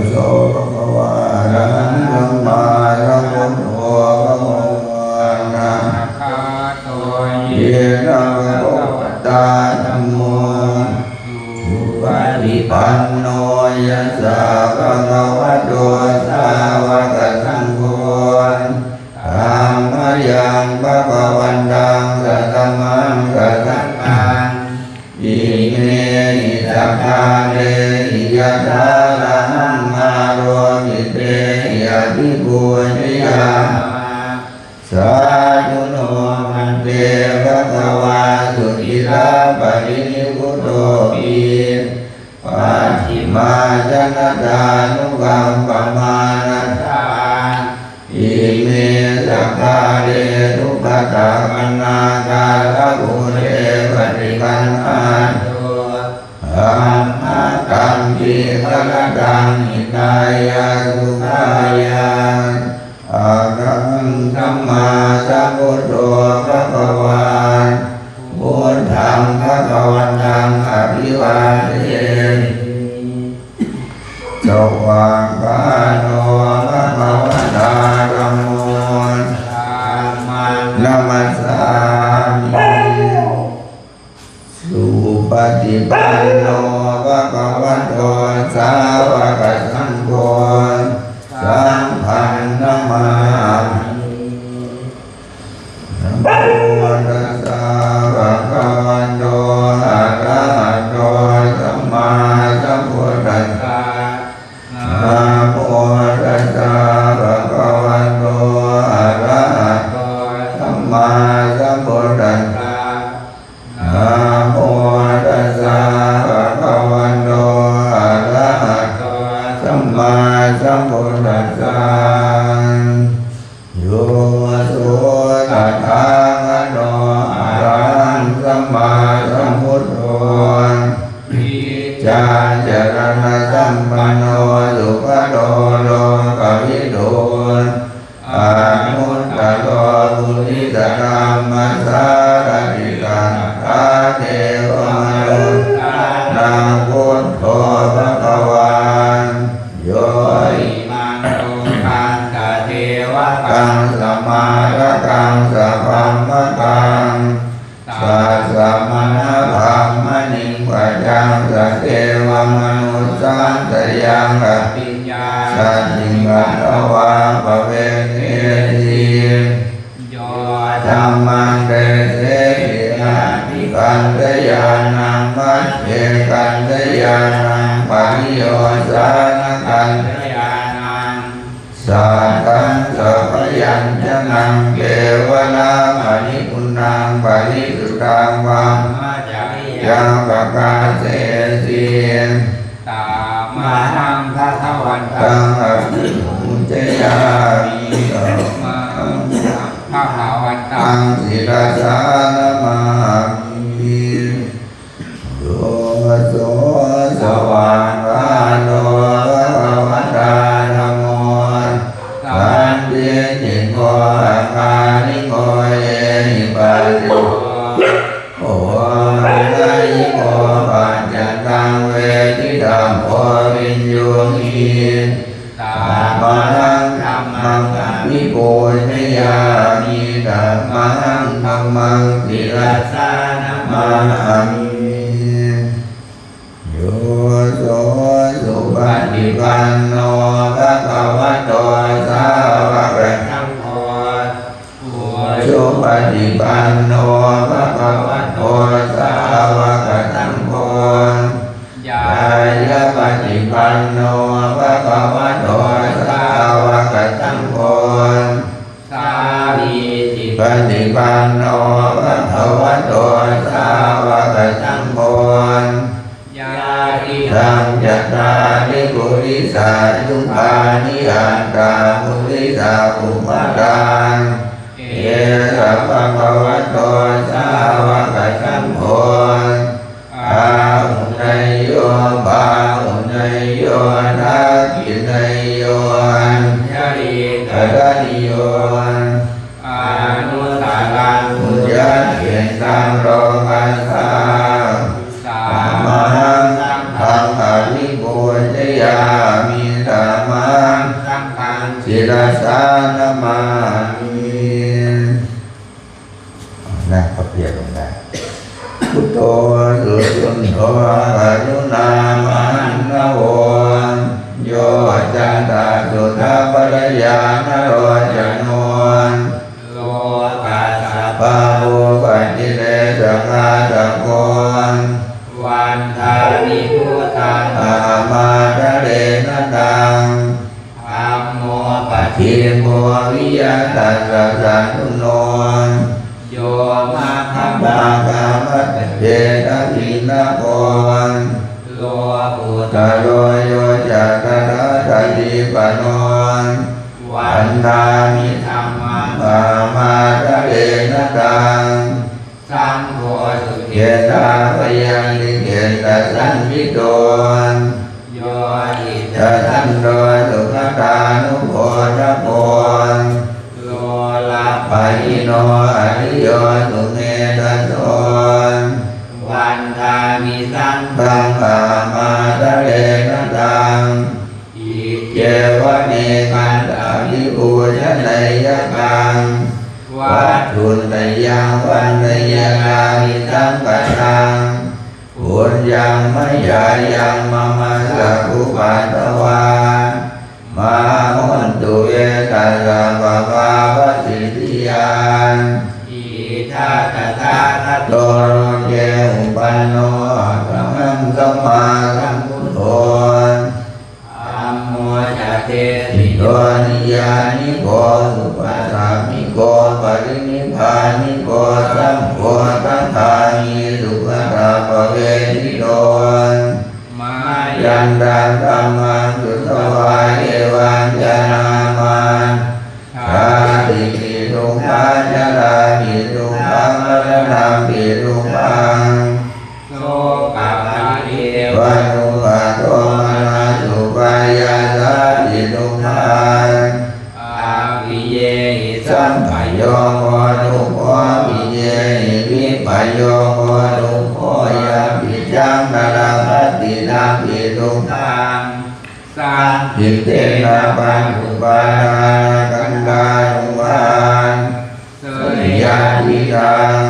so bhagavā arahaṃ sammāsambuddho bhagavā supaṭipanno yassa bhagavato sāvakasaṅgho, tammayaṃ bhagavantaṃ sadhammaṃ sasāmikaṃ, imehi sakkārehi yathārahaṃ āropitehi abhipūjayāma. Sādhu no bhante bhagavā suciraparinibbutopi, pacchimājanatānukampamānasā, ime sakkāre duggatapaṇṇākārabhūte paṭiggaṇhātu, amhākaṃ dīgharattaṃ hitāya sukhāya. Arahaṃ sammāsambuddho bhagavā, buddhaṃ bhagavantaṃ abhivādemi. Svākkhāto bhagavatā dhammo, dhammaṃ namassāmi. Supaṭipanno bhagavato sāvakasaṅgho, saṅghaṃ namāmi. Namo tassa bhagavato arahato sammāsambuddhassa. Namo tassa bhagavato arahato sammāsambuddhassa. Namo tassa bhagavato sārathi satthā devamanussānaṃ buddho bhagavā. Yo imaṃ lokaṃ sadevakaṃ samārakaṃ sabrahmakaṃ sassamaṇabrāhmaṇiṃ pajaṃ sadevamanussānaṃ abhiññāsatiṃ katvā pavekkhetī. Yo dhammaṃ deseti atthi kalyāṇaṃ majjhe kalyāṇaṃ pariyosāna kalyāṇaṃ saddaṃ sabyañjanaṃ kevalamaṇipuṇṇaṃ parisuddhaṃ brahmacariyaṃ pakāsesi. Tammahaṃ bhagavantaṃ abhipūjayāmi. Tammahaṃ bhagavantaṃ sirasā namāmi. Yo so svākkhāto bhagavatā dhammo sandiṭṭhiko akāliko ehipassiko opanayiko paccattaṃ veditabbo viññūhi. Tammahaṃ dhammaṃ abhipūjayāmi. Tammahaṃ dhammaṃ sirasā namāmi. Yo so supaṭipanno bhagavato sāvakasaṅgho, ujupaṭipanno bhagavato sāvakasaṅgho, ñāyapaṭipanno bhagavato sāvakasaṅgho, sāmīcipaṭipanno bhagavato sāvakasaṅgho, yadidaṃ cattāri purisayugāni aṭṭha purisapuggalā, esa bhagavato sāvakasaṅgho, āhuneyyo pāhuneyyo dakkhiṇeyyo añjalikaraṇīyo, anusaraṃ puññakkhettaṃ lokassā. Tammahaṃ saṅghaṃ abhipūjayāmi. Tammahaṃ saṅghaṃ sirasā namāmi. นั่งพับเพียบลงได้ Buddho susuddho karuṇāmahaṇṇavo, yocantaṃ suddhapaññānarocano, lokassa pāpūpakilesaghātako, vandāmi buddhaṃ ahaṃ ādarena taṃ. Dhammo paṭibo viya tassa satthuno, yo maggamāgamanupaṭṭhapeti dakkhiṇako, lokuttaro yo ca tathāgatipatto, vandāmi dhammaṃ ahaṃ ādarena taṃ. Saṅgho sukhetapayantikhettasaṇṭhito, yo iccassanto sugatānubhogako, lolappahīno ariyo sumedhaso, vandāmi saṅghaṃ ahaṃ ādarena taṃ. Iccevamekantabhipūjaneyyaṃ, vatthuttayyaṃ vandeyya nārisaṅgadaṃ. Puññaṃ mayā yaṃ mama saggupaddavā, mā hontu ve tassa pāpāpasiddhiyā. Ittha tathāgato loke uppanno, attahaṃ sammāsambuddho. Dhammo ca desito niyyāniko, upasamiko parinibbāniko, saṅgho damāmi supaṭipavekkhito. Mayantaṃ dhammaṃ sutvā ye vaññamānā, jātipi dukkhā jarāpi dukkhā maraṇampi dukkhaṃ, sokaparidevadukkhadomanassupāyāsāpi dukkhā, appiyehi sampayogo dukkho, piye Yo kho dukkho, yampicchaṃ na labhati tampi dukkhaṃ, saṅkhittena pañcupādānakkhandhā dukkhā. Seyyathīdaṃ: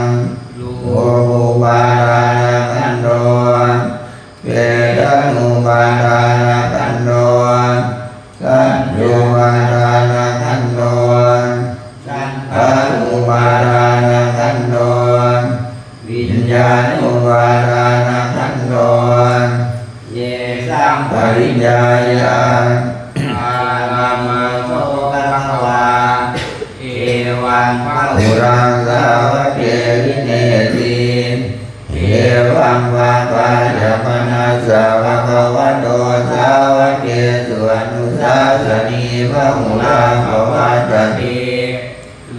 rūpupādānakkhandho, vedanupādānakkhandho, saññāupādānakkhandho, saṅkhārupādānakkhandho, viññāṇupādānakkhandho. Yesaṃ pariññāya, ārāmaṃ so bhagavā, evaṃ bahulaṃ sāvake vinesi. Evaṃ bhāvāya bhaṇassa bhagavato sāvakesu anussāsanī bahulā pavattati.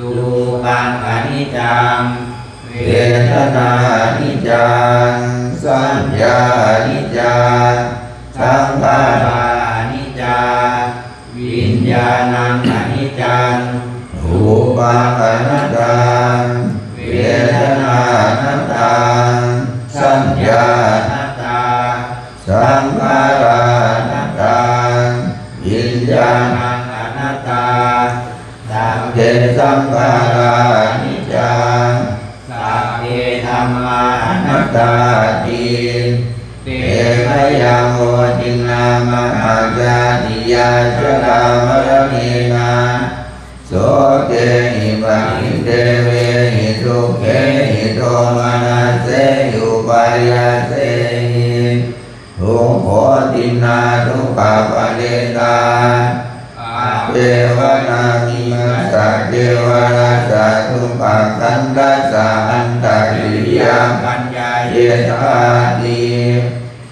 Rūpaṃ aniccaṃ, vedanā aniccā, saññā aniccā, saṅkhārā aniccā, viññāṇaṃ aniccaṃ. Rūpaṃ anattā, vedanā anattā, saññā anattā, saṅkhārā anattā, viññāṇaṃ anattā. Sabbe saṅkhārā aniccā, sabbe dhammā anattāti. Te mayaṃ otiṇṇā mahāsāsiyā, jalāmaraṇena sokehi paridevehi, dukkhehi domanassehi upāyāsehi. Dukkhotiṇṇā dukkhaparetā, appeva nānimassa kevalassa dukkhakkhandhassa antakiriyā paññāyetāti.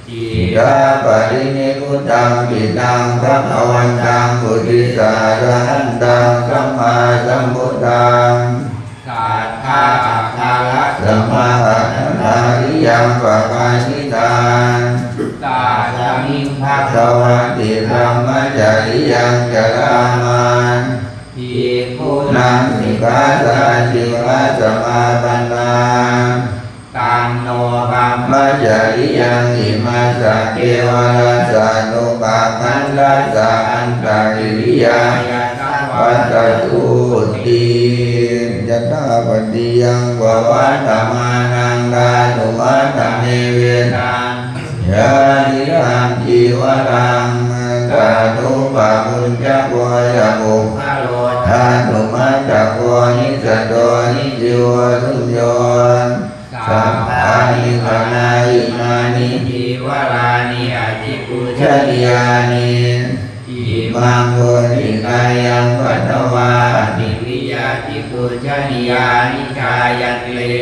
Khiḍḍāparinibbuttaṃ khiḍḍaṃ bhagavantaṃ uddissaṭṭhahatthaṃ sammāsambuddhaṃ, sattā āgarakkhamaṇḍariyaṃ pakāsitaṃ. Tasmiṃ bhagavā tiṇṇaṃ bhaññamānā bhikkhūnaṃ sikkhāsājīvasamāpannā. Taṃ no brahmacariyaṃ imassa kevalassa dukkhakkhandhassa antakiriyāya saṃvattatu ti. Yathāpaccayaṃ pavattamānaṃ dhātumattamevetaṃ. Yadidaṃ cīvaraṃ, tathūpabhuñjako ca puggalo, dhātumattako nissatto nijjīvo suñño. Sabbāni ganā imāni cīvarāni abhipūjanīyāni. Imaṃ mūsikāyaṃ patvā ativiya abhipūjanīyāni jāyanti.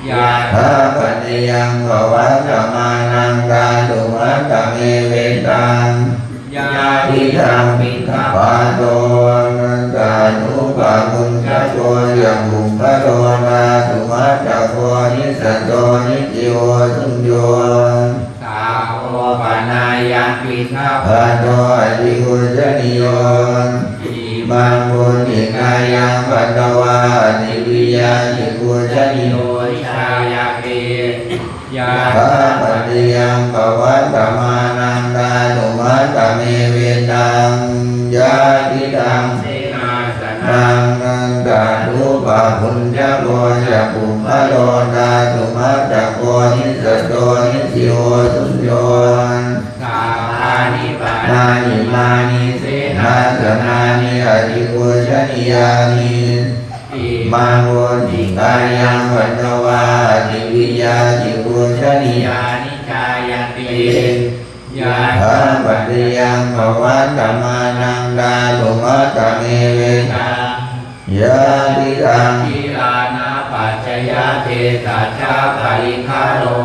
Yathāpaccayaṃ pavattamānaṃ dhātumattamevetaṃ. Yadidaṃ piṇḍapāto, tathūpabhuñjako ca puggalo, dhātumattako nissatto nijjīvo suñño. Sa kho panāyaṃ piṇḍapāto abhipūjanīyo. Imaṃ mūsikāyaṃ patvā ativiya abhipūjanīyo jāyanti. Yathāpaccayaṃ pavattamānaṃ dhātumattamevetaṃ. Yadidaṃ senāsanaṃ, tathūpabhuñjako ca puggalo, dhātumattako nissatto nijjīvo suñño. Sabbāni ganā imāni senāsanāni abhipūjanīyāni. Imaṃ mūsikāyaṃ patvā ativiya abhipūjanīyāni jāyanti. Yathāpaccayaṃ pavattamānaṃ dhātumattamevetaṃ. Yadidaṃ gilānapaccayabhesajjaparikkharo,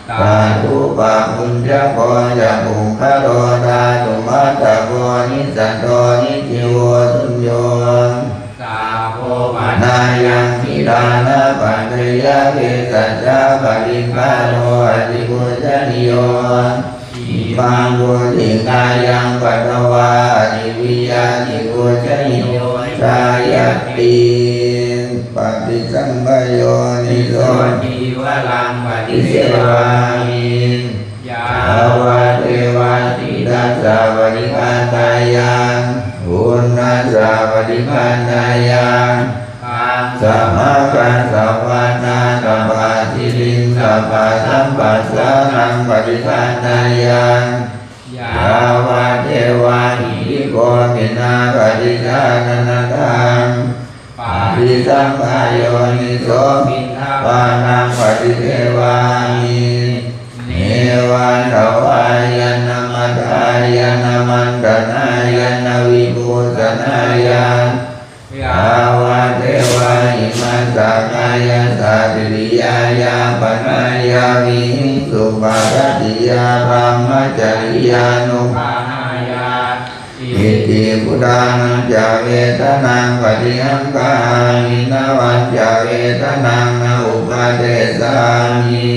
tathūpabhuñjako ca puggalo, dhātumattako nissatto nijjīvo suñño. Sa kho panāyaṃ gilānapaccayabhesajjaparikkharo abhipūjanīyo. Imaṃ mūsikāyaṃ patvā ativiya abhipūjanīyo jāyanti. Paṭisaṅkhā yoni so cīvaraṃ paṭisevāmi. Yāvadeva sītassa paṭighātāyaṃ uṇhassa paṭighātāyaṃ khaṃsamākassavātātapasiriṃsapasamphassānaṃ paṭighātāyaṃ yāvadeva hirikopinapaṭicchādanatthaṃ paṭisaṅkhā yoniso piṇḍapātaṃ paṭisevāmi. Neva davāya na madāya na maṇḍanāya na vibhūsanāya yāvadeva imassa kāyassa ṭhitiyā yāpanāya vihiṃsuparatiyā brahmacariyānuggahāya iti purāṇañca vedanaṃ paṭihaṅkhāmi navañca vedanaṃ na uppādessāmi.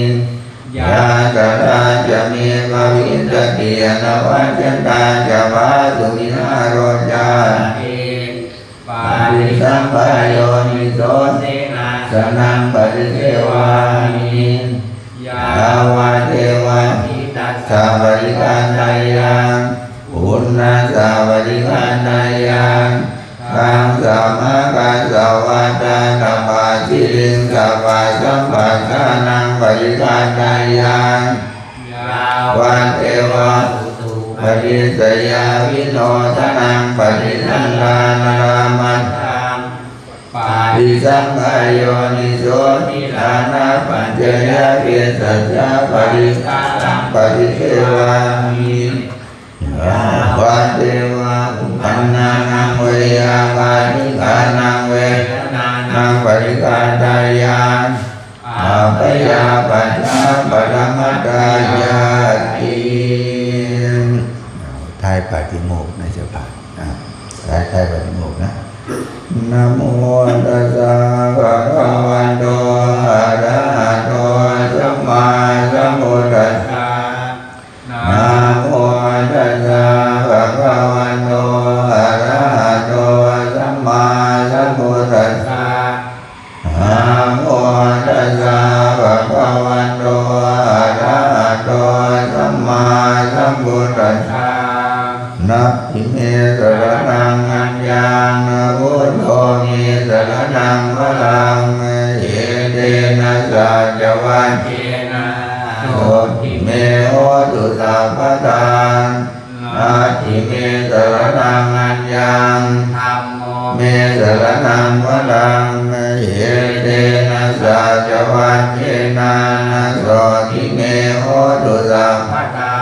Yātrā ca me bhavissati anavajjatā ca phāsuvihāro cāti paṭisaṅkhā yoniso senāsanaṃ paṭisevāmi. Yāvadeva sītassa paṭighātāyaṃ uṇhassa paṭighātāyaṃ khaṃsamākassavātātapasiriṃsapasamphassānaṃ paṭighātāyaṃ yāvadeva utuparissayavinodanaṃ paṭisallānārāmatthaṃ paṭisaṅkhā yoniso nirānapaccayaviccassa paṭikkaraṃ paṭisevāmi. Yāvadeva uppannānaṃ veyyābādhikānaṃ vedanānaṃ paṭighātāyaṃ abyāpajjhaparamatāyāti. ท้ายปาฏิโมกข์น่าจะผ่านนะ ท้าย ท้ายปาฏิโมกข์นะ Namo tassa bhagavato arahato sammāsambuddhassa. Namo tassa bhagavato arahato sammāsambuddhassa. Namo tassa bhagavato arahato sammāsambuddhassa. Natthi me saraṇaṃ aññaṃ, na buddho me saraṇaṃ varaṃ, etena saccavajjena sotthi me hotu sabbadā. Natthi me saraṇaṃ aññaṃ, dhammo me saraṇaṃ varaṃ, etena saccavajjena sotthi me hotu sabbadā.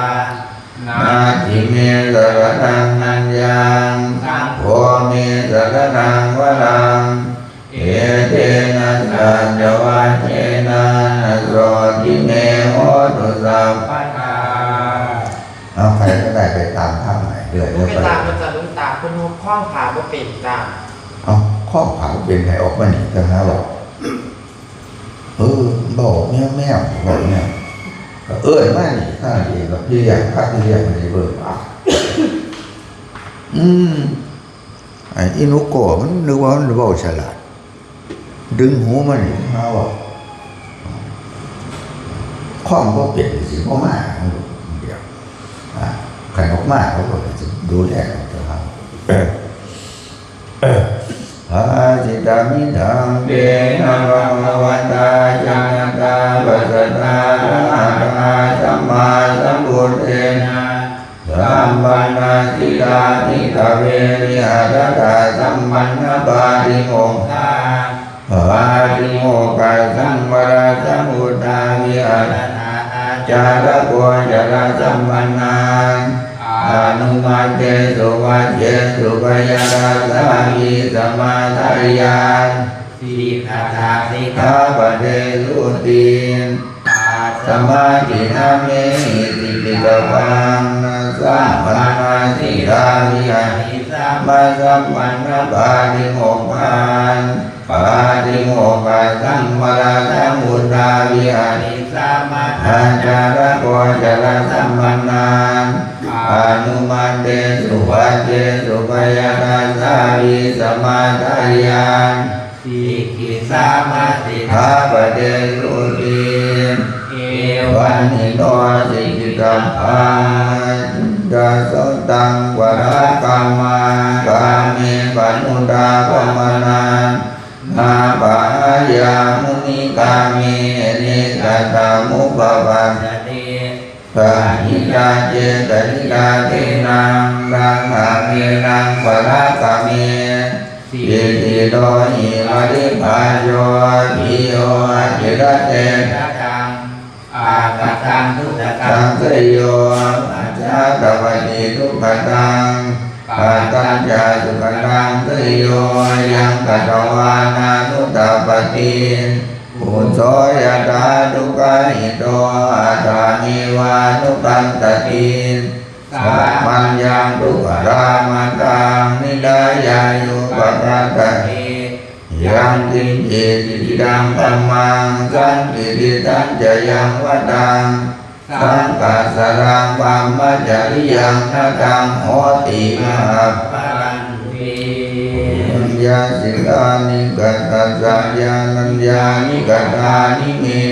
Natthi me saraṇaṃ aññaṃ, saṅgho me saraṇaṃ varaṃ, etena saccavajjena sotthi me hotu sabbadā. เอา ใครก็ได้ไปตามพระใหม่ด้วย เดี๋ยวไป ไปตามอาจารย์หลวงตา เพิ่นว่าคล้องผ้าบ่เป็นจ้า เอา คล้องผ้าบ่เป็น ให้ออกมานี่ จะหาว่า เออ เว้าแมวๆ เว้าแมว ก็เอิ้นมานี่ ทางนี้ก็พี่เลี้ยง พระพี่เลี้ยงมันสิเบิ่ง อ่ะ อืม ไอ้อีหนูโก้มันนึกว่ามันเว้าฉลาด ดึงหูมันนี่หาเว้า คล้องบ่เป็นสิบ่มา เดี๋ยว อ่ะ คันออกมาเขาก็สิดูแลเขาเถอะครับ Bhāsitamidaṃ tena bhagavatā jānatā passatā arahatā sammāsambuddhena sampannasīlā bhikkhave viharatha sampannapātimokkhā. Pātimokkhasaṃvarasamutthā viharatha ācāragocarasambhantā anumattesu vajjesu bhayadassāvi samādāya sīlatha sikkhāpadesuti. Tasmā diṭṭhaṃ me hi sikkhitapaṃ sampannasīlā vihārisāmasampannapātimokkhā. Pātimokkhasaṃvarasamutthā viharisāmathā ācāragocarasambhantā anumattesu vajjesu bhayadassāvi samādāya sikkhis samādhidhāpadesuti. Evaññino diṭṭhitabbaṃ, cittaṃ sataṃ parakkhamā, kāme panudhāpamānā, na pahāya munikāme, ne katamupapassati. Pahīnā cetajittā, khīṇaṃ raṇaṃ khīṇaṃ parakkame, siddhi no hi paribhājo, bhiyyo atthi laddhe kataṃ, akataṃ dukkhataṃ seyo, pacchā tabati dukkhataṃ, katañca sukhataṃ seyo, yaṃ katvā nānutappati. Phusso yathā dukkhahito, attameva anukampati. Samaññaṃ dukkhaṃ dhammaṃ, niddhāyāyupakappati. Yaṃ kiñci diṭṭhidaṃ dhammaṃ, sandiṭṭhitañca yaṃ vataṃ, saṅghassa raṃ brahmacariyaṃ, na taṃ hoti mahapphalaṃ ti. Yaññāni kaṭṭhassa, ñāṇaññāni kaṭṭhāni me,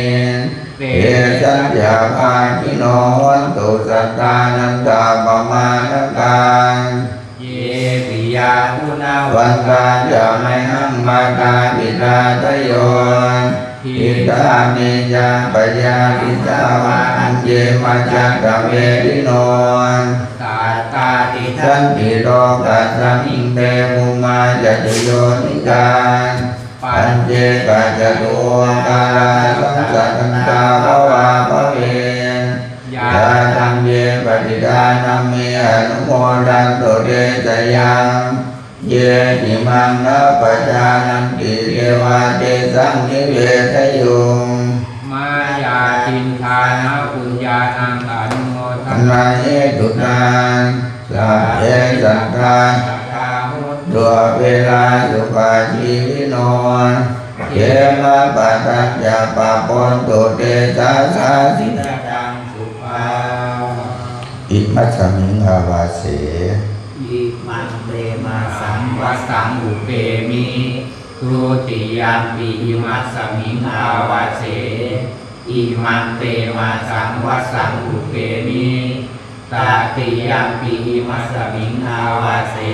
tesañca bhāgino hontu, sattānantappamāṇakā. Ye piyā guṇavantā ca, mayhaṃ mātāpitā dayo, khiḍḍā me ca pajā, khiḍḍāva aññe majjhattavedino. Sattā tiṭṭhanti lokasmiṃ, te bhummā ca tuyonikā, pañcekacatuokkārā, saṃsattantabhavā bhave. Yā taññe patiṭṭhānamhe, anumodantu te sayaṃ. Ye cimaṃ na pajānanti, devā tesaṃ nivedayuṃ. Mayā diṭṭhānapuññānaṃ, anumodanahetunā, sabbe sattā, sadā hontu averā, sukhajīvino. Khemappadañca pāpontu, te jātā sīlataṃ sukhā. Imasmiṃ āvāse, imaṃ te māsaṃ vassaṃ phuṭṭhemi. Dutiyampi imasmiṃ āvāse, imaṃ te māsaṃ vassaṃ phuṭṭhemi. Tatiyampi imasmiṃ āvāse,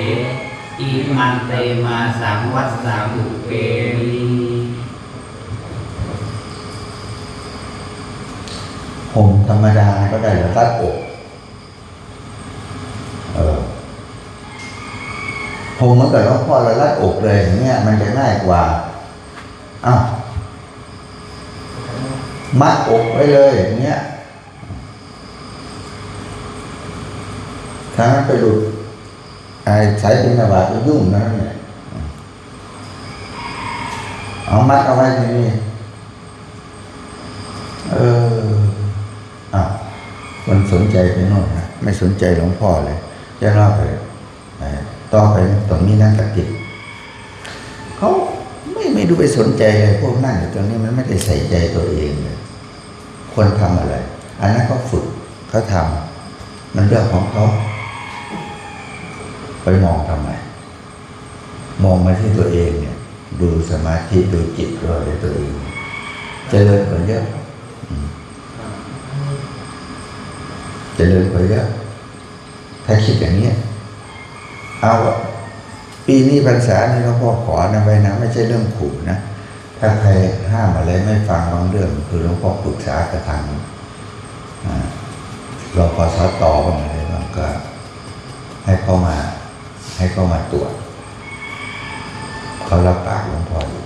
imaṃ te māsaṃ vassaṃ phuṭṭhemi. ห่มธรรมดาก็ได้เหรอ รัดอก เออ ห่มเหมือนกับหลวงพ่อเรารัดอกเลยอย่างเงี้ย มันจะง่ายกว่า อ้าว มัดอกไว้เลยอย่างเงี้ย ถ้ามันไปหลุด ไอ้สายบิณฑบาตก็ยุ่งนะเนี่ย เอามัดเอาไว้ทีนี้ เออ อ้าว คนสนใจไปโน่นนะ ไม่สนใจหลวงพ่อเลย จะเล่าไป เอ่อ ต่อไปตรงนี้นะ กติก เขาไม่ ไม่ดูไปสนใจเลย พวกนั่งอยู่ตรงนี้มันไม่ได้ใส่ใจตัวเองเลย คนทำอะไร อันนั้นเขาฝึก เขาทำ มันเรื่องของเขา ไปมองทำไม มองมาที่ตัวเองเนี่ย ดูสมาธิ ดูจิตเราด้วยตัวเอง เจริญกว่าเยอะ อืม เจริญกว่าเยอะ ถ้าคิดอย่างเนี้ย เอาอะ ปีนี้พรรษานี้หลวงพ่อขอนะไว้นะ ไม่ใช่เรื่องขู่นะ ถ้าใครห้ามอะไรไม่ฟังบางเรื่อง คือหลวงพ่อปรึกษากับทาง อ่า รพสต บ้างอะไรบ้าง ก็ให้เขามา ให้เขามาตรวจ เขารับปากหลวงพ่ออยู่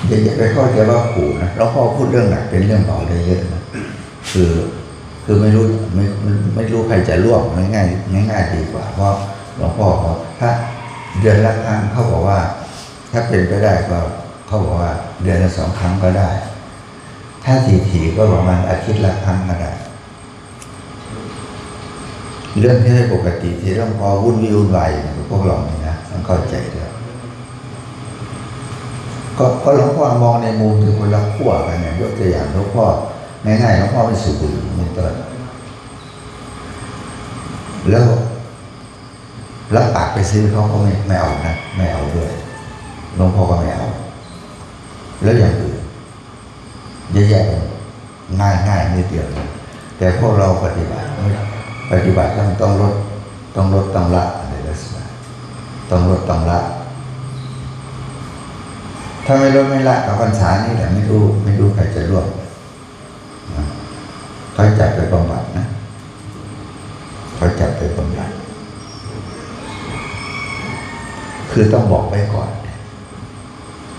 อย่า อย่าไปเข้าใจว่าขู่นะ หลวงพ่อพูดเรื่องหนักเป็นเรื่องเบาได้เยอะนะ คือ คือไม่รู้ ไม่ ไม่รู้ใครจะร่วม ง่ายๆ ง่ายๆ ดีกว่า เพราะหลวงพ่อบอกถ้าเดือนละครั้ง เขาบอกว่า ถ้าเป็นไปได้ก็ เขาบอกว่าเดือนละสองครั้งก็ได้ ถ้าถี่ๆ ก็ประมาณอาทิตย์ละครั้งก็ได้ เรื่องที่ไม่ปกติที่หลวงพ่อวุ่นวุ่นวายอยู่กับพวกเรานี่นะ ต้องเข้าใจด้วย ก็ ก็หลวงพ่อมองในมุมที่คนละขั้วกันเนี่ย ยกตัวอย่างหลวงพ่อ ง่ายๆ หลวงพ่อไม่สูบบุหรี่เป็นต้น แล้ว รับปากไปซื้อเขาก็ไม่ ไม่เอานะ ไม่เอาด้วย หลวงพ่อก็ไม่เอา แล้วอย่างอื่น เยอะแยะไปหมด ง่ายๆนิดเดียวนะ แต่พวกเราปฏิบัติไม่ ปฏิบัติต้อง ต้องลด ต้องลด ต้องละ อะไรลักษณะ ต้องลด ต้องละ ถ้าไม่ลดไม่ละ กับพรรษานี่แหละ ไม่รู้ ไม่รู้ใครจะร่วง นะ เขาจับไปบำบัดนะ เขาจับไปบำบัด คือต้องบอกไว้ก่อน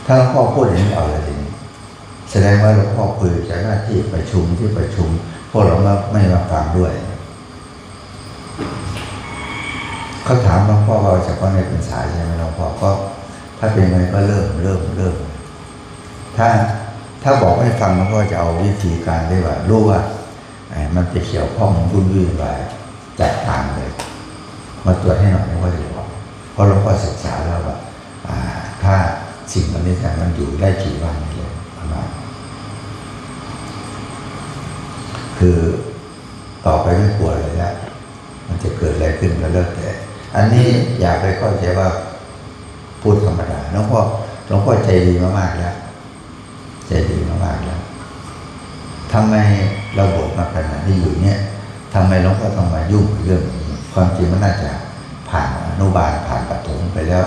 ถ้าหลวงพ่อพูดอย่างนี้เอาเลยทีนี้ แสดงว่าหลวงพ่อคุยกับเจ้าหน้าที่ประชุมที่ประชุม พวกเราไม่ ไม่มาฟังด้วย เขาถามหลวงพ่อว่าเฉพาะในพรรษาใช่ไหมหลวงพ่อ ก็ถ้าเป็นไงก็เริ่ม เริ่ม เริ่ม ถ้า ถ้าบอกให้ฟังหลวงพ่อจะเอาวิธีการที่ว่ารู้ว่า เอ่อ มันจะเกี่ยวข้องวุ่นวาย จัดการเลย มาตรวจให้หน่อย หลวงพ่อจะบอก เพราะหลวงพ่อศึกษาแล้วว่า อ่า ถ้าสิ่งเหล่านี้มันอยู่ได้กี่วันนี่เลยประมาณ คือต่อไปไม่กลัวเลยละ มันจะเกิดอะไรขึ้นก็แล้วแต่ อันนี้อย่าไปเข้าใจว่าพูดธรรมดา หลวงพ่อ หลวงพ่อใจดีมามากแล้ว ใจดีมามากแล้ว ทำไมเราบวชมาขนาดนี้อยู่เนี่ย ทำไมหลวงพ่อต้องมายุ่งกับเรื่องนี้ ความจริงมันน่าจะผ่านอนุบาล ผ่านประถมไปแล้ว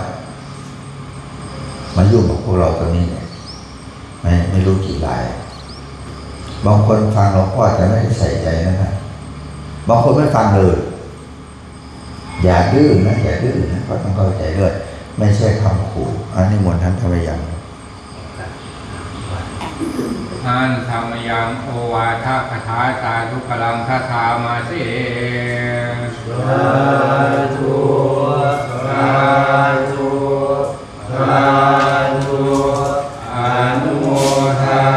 มายุ่งกับพวกเราตรงนี้เนี่ย ไม่ ไม่รู้กี่ราย บางคนฟังหลวงพ่อแต่ไม่ได้ใส่ใจนะ บางคนไม่ฟังเลย อย่าดื้อนะ อย่าดื้อนะ ก็ต้องเข้าใจด้วย ไม่ใช่คำขู่ อันนี้มนต์ท่านทำไว้อย่าง Handa mayaṃ ovādagahā sādhu balaṃ dadhāma se. Sādhu, sādhu, sādhu, anumodāmi.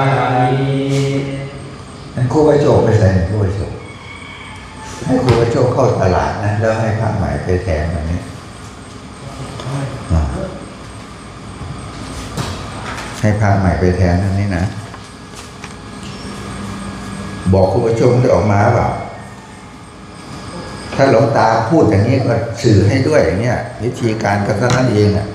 นั้นครูประโชคไปใส่ ครูประโชค ให้ครูประโชคเข้าตลาดนะ แล้วให้พระใหม่ไปแทนแบบนี้ อ่า ให้พระใหม่ไปแทนท่านนี้นะ บอกครูประโชคได้ออกมาหรือเปล่า ถ้าหลวงตาพูดอย่างนี้ก็สื่อให้ด้วยอย่างเนี้ย วิธีการก็เท่านั้นเองอ่ะ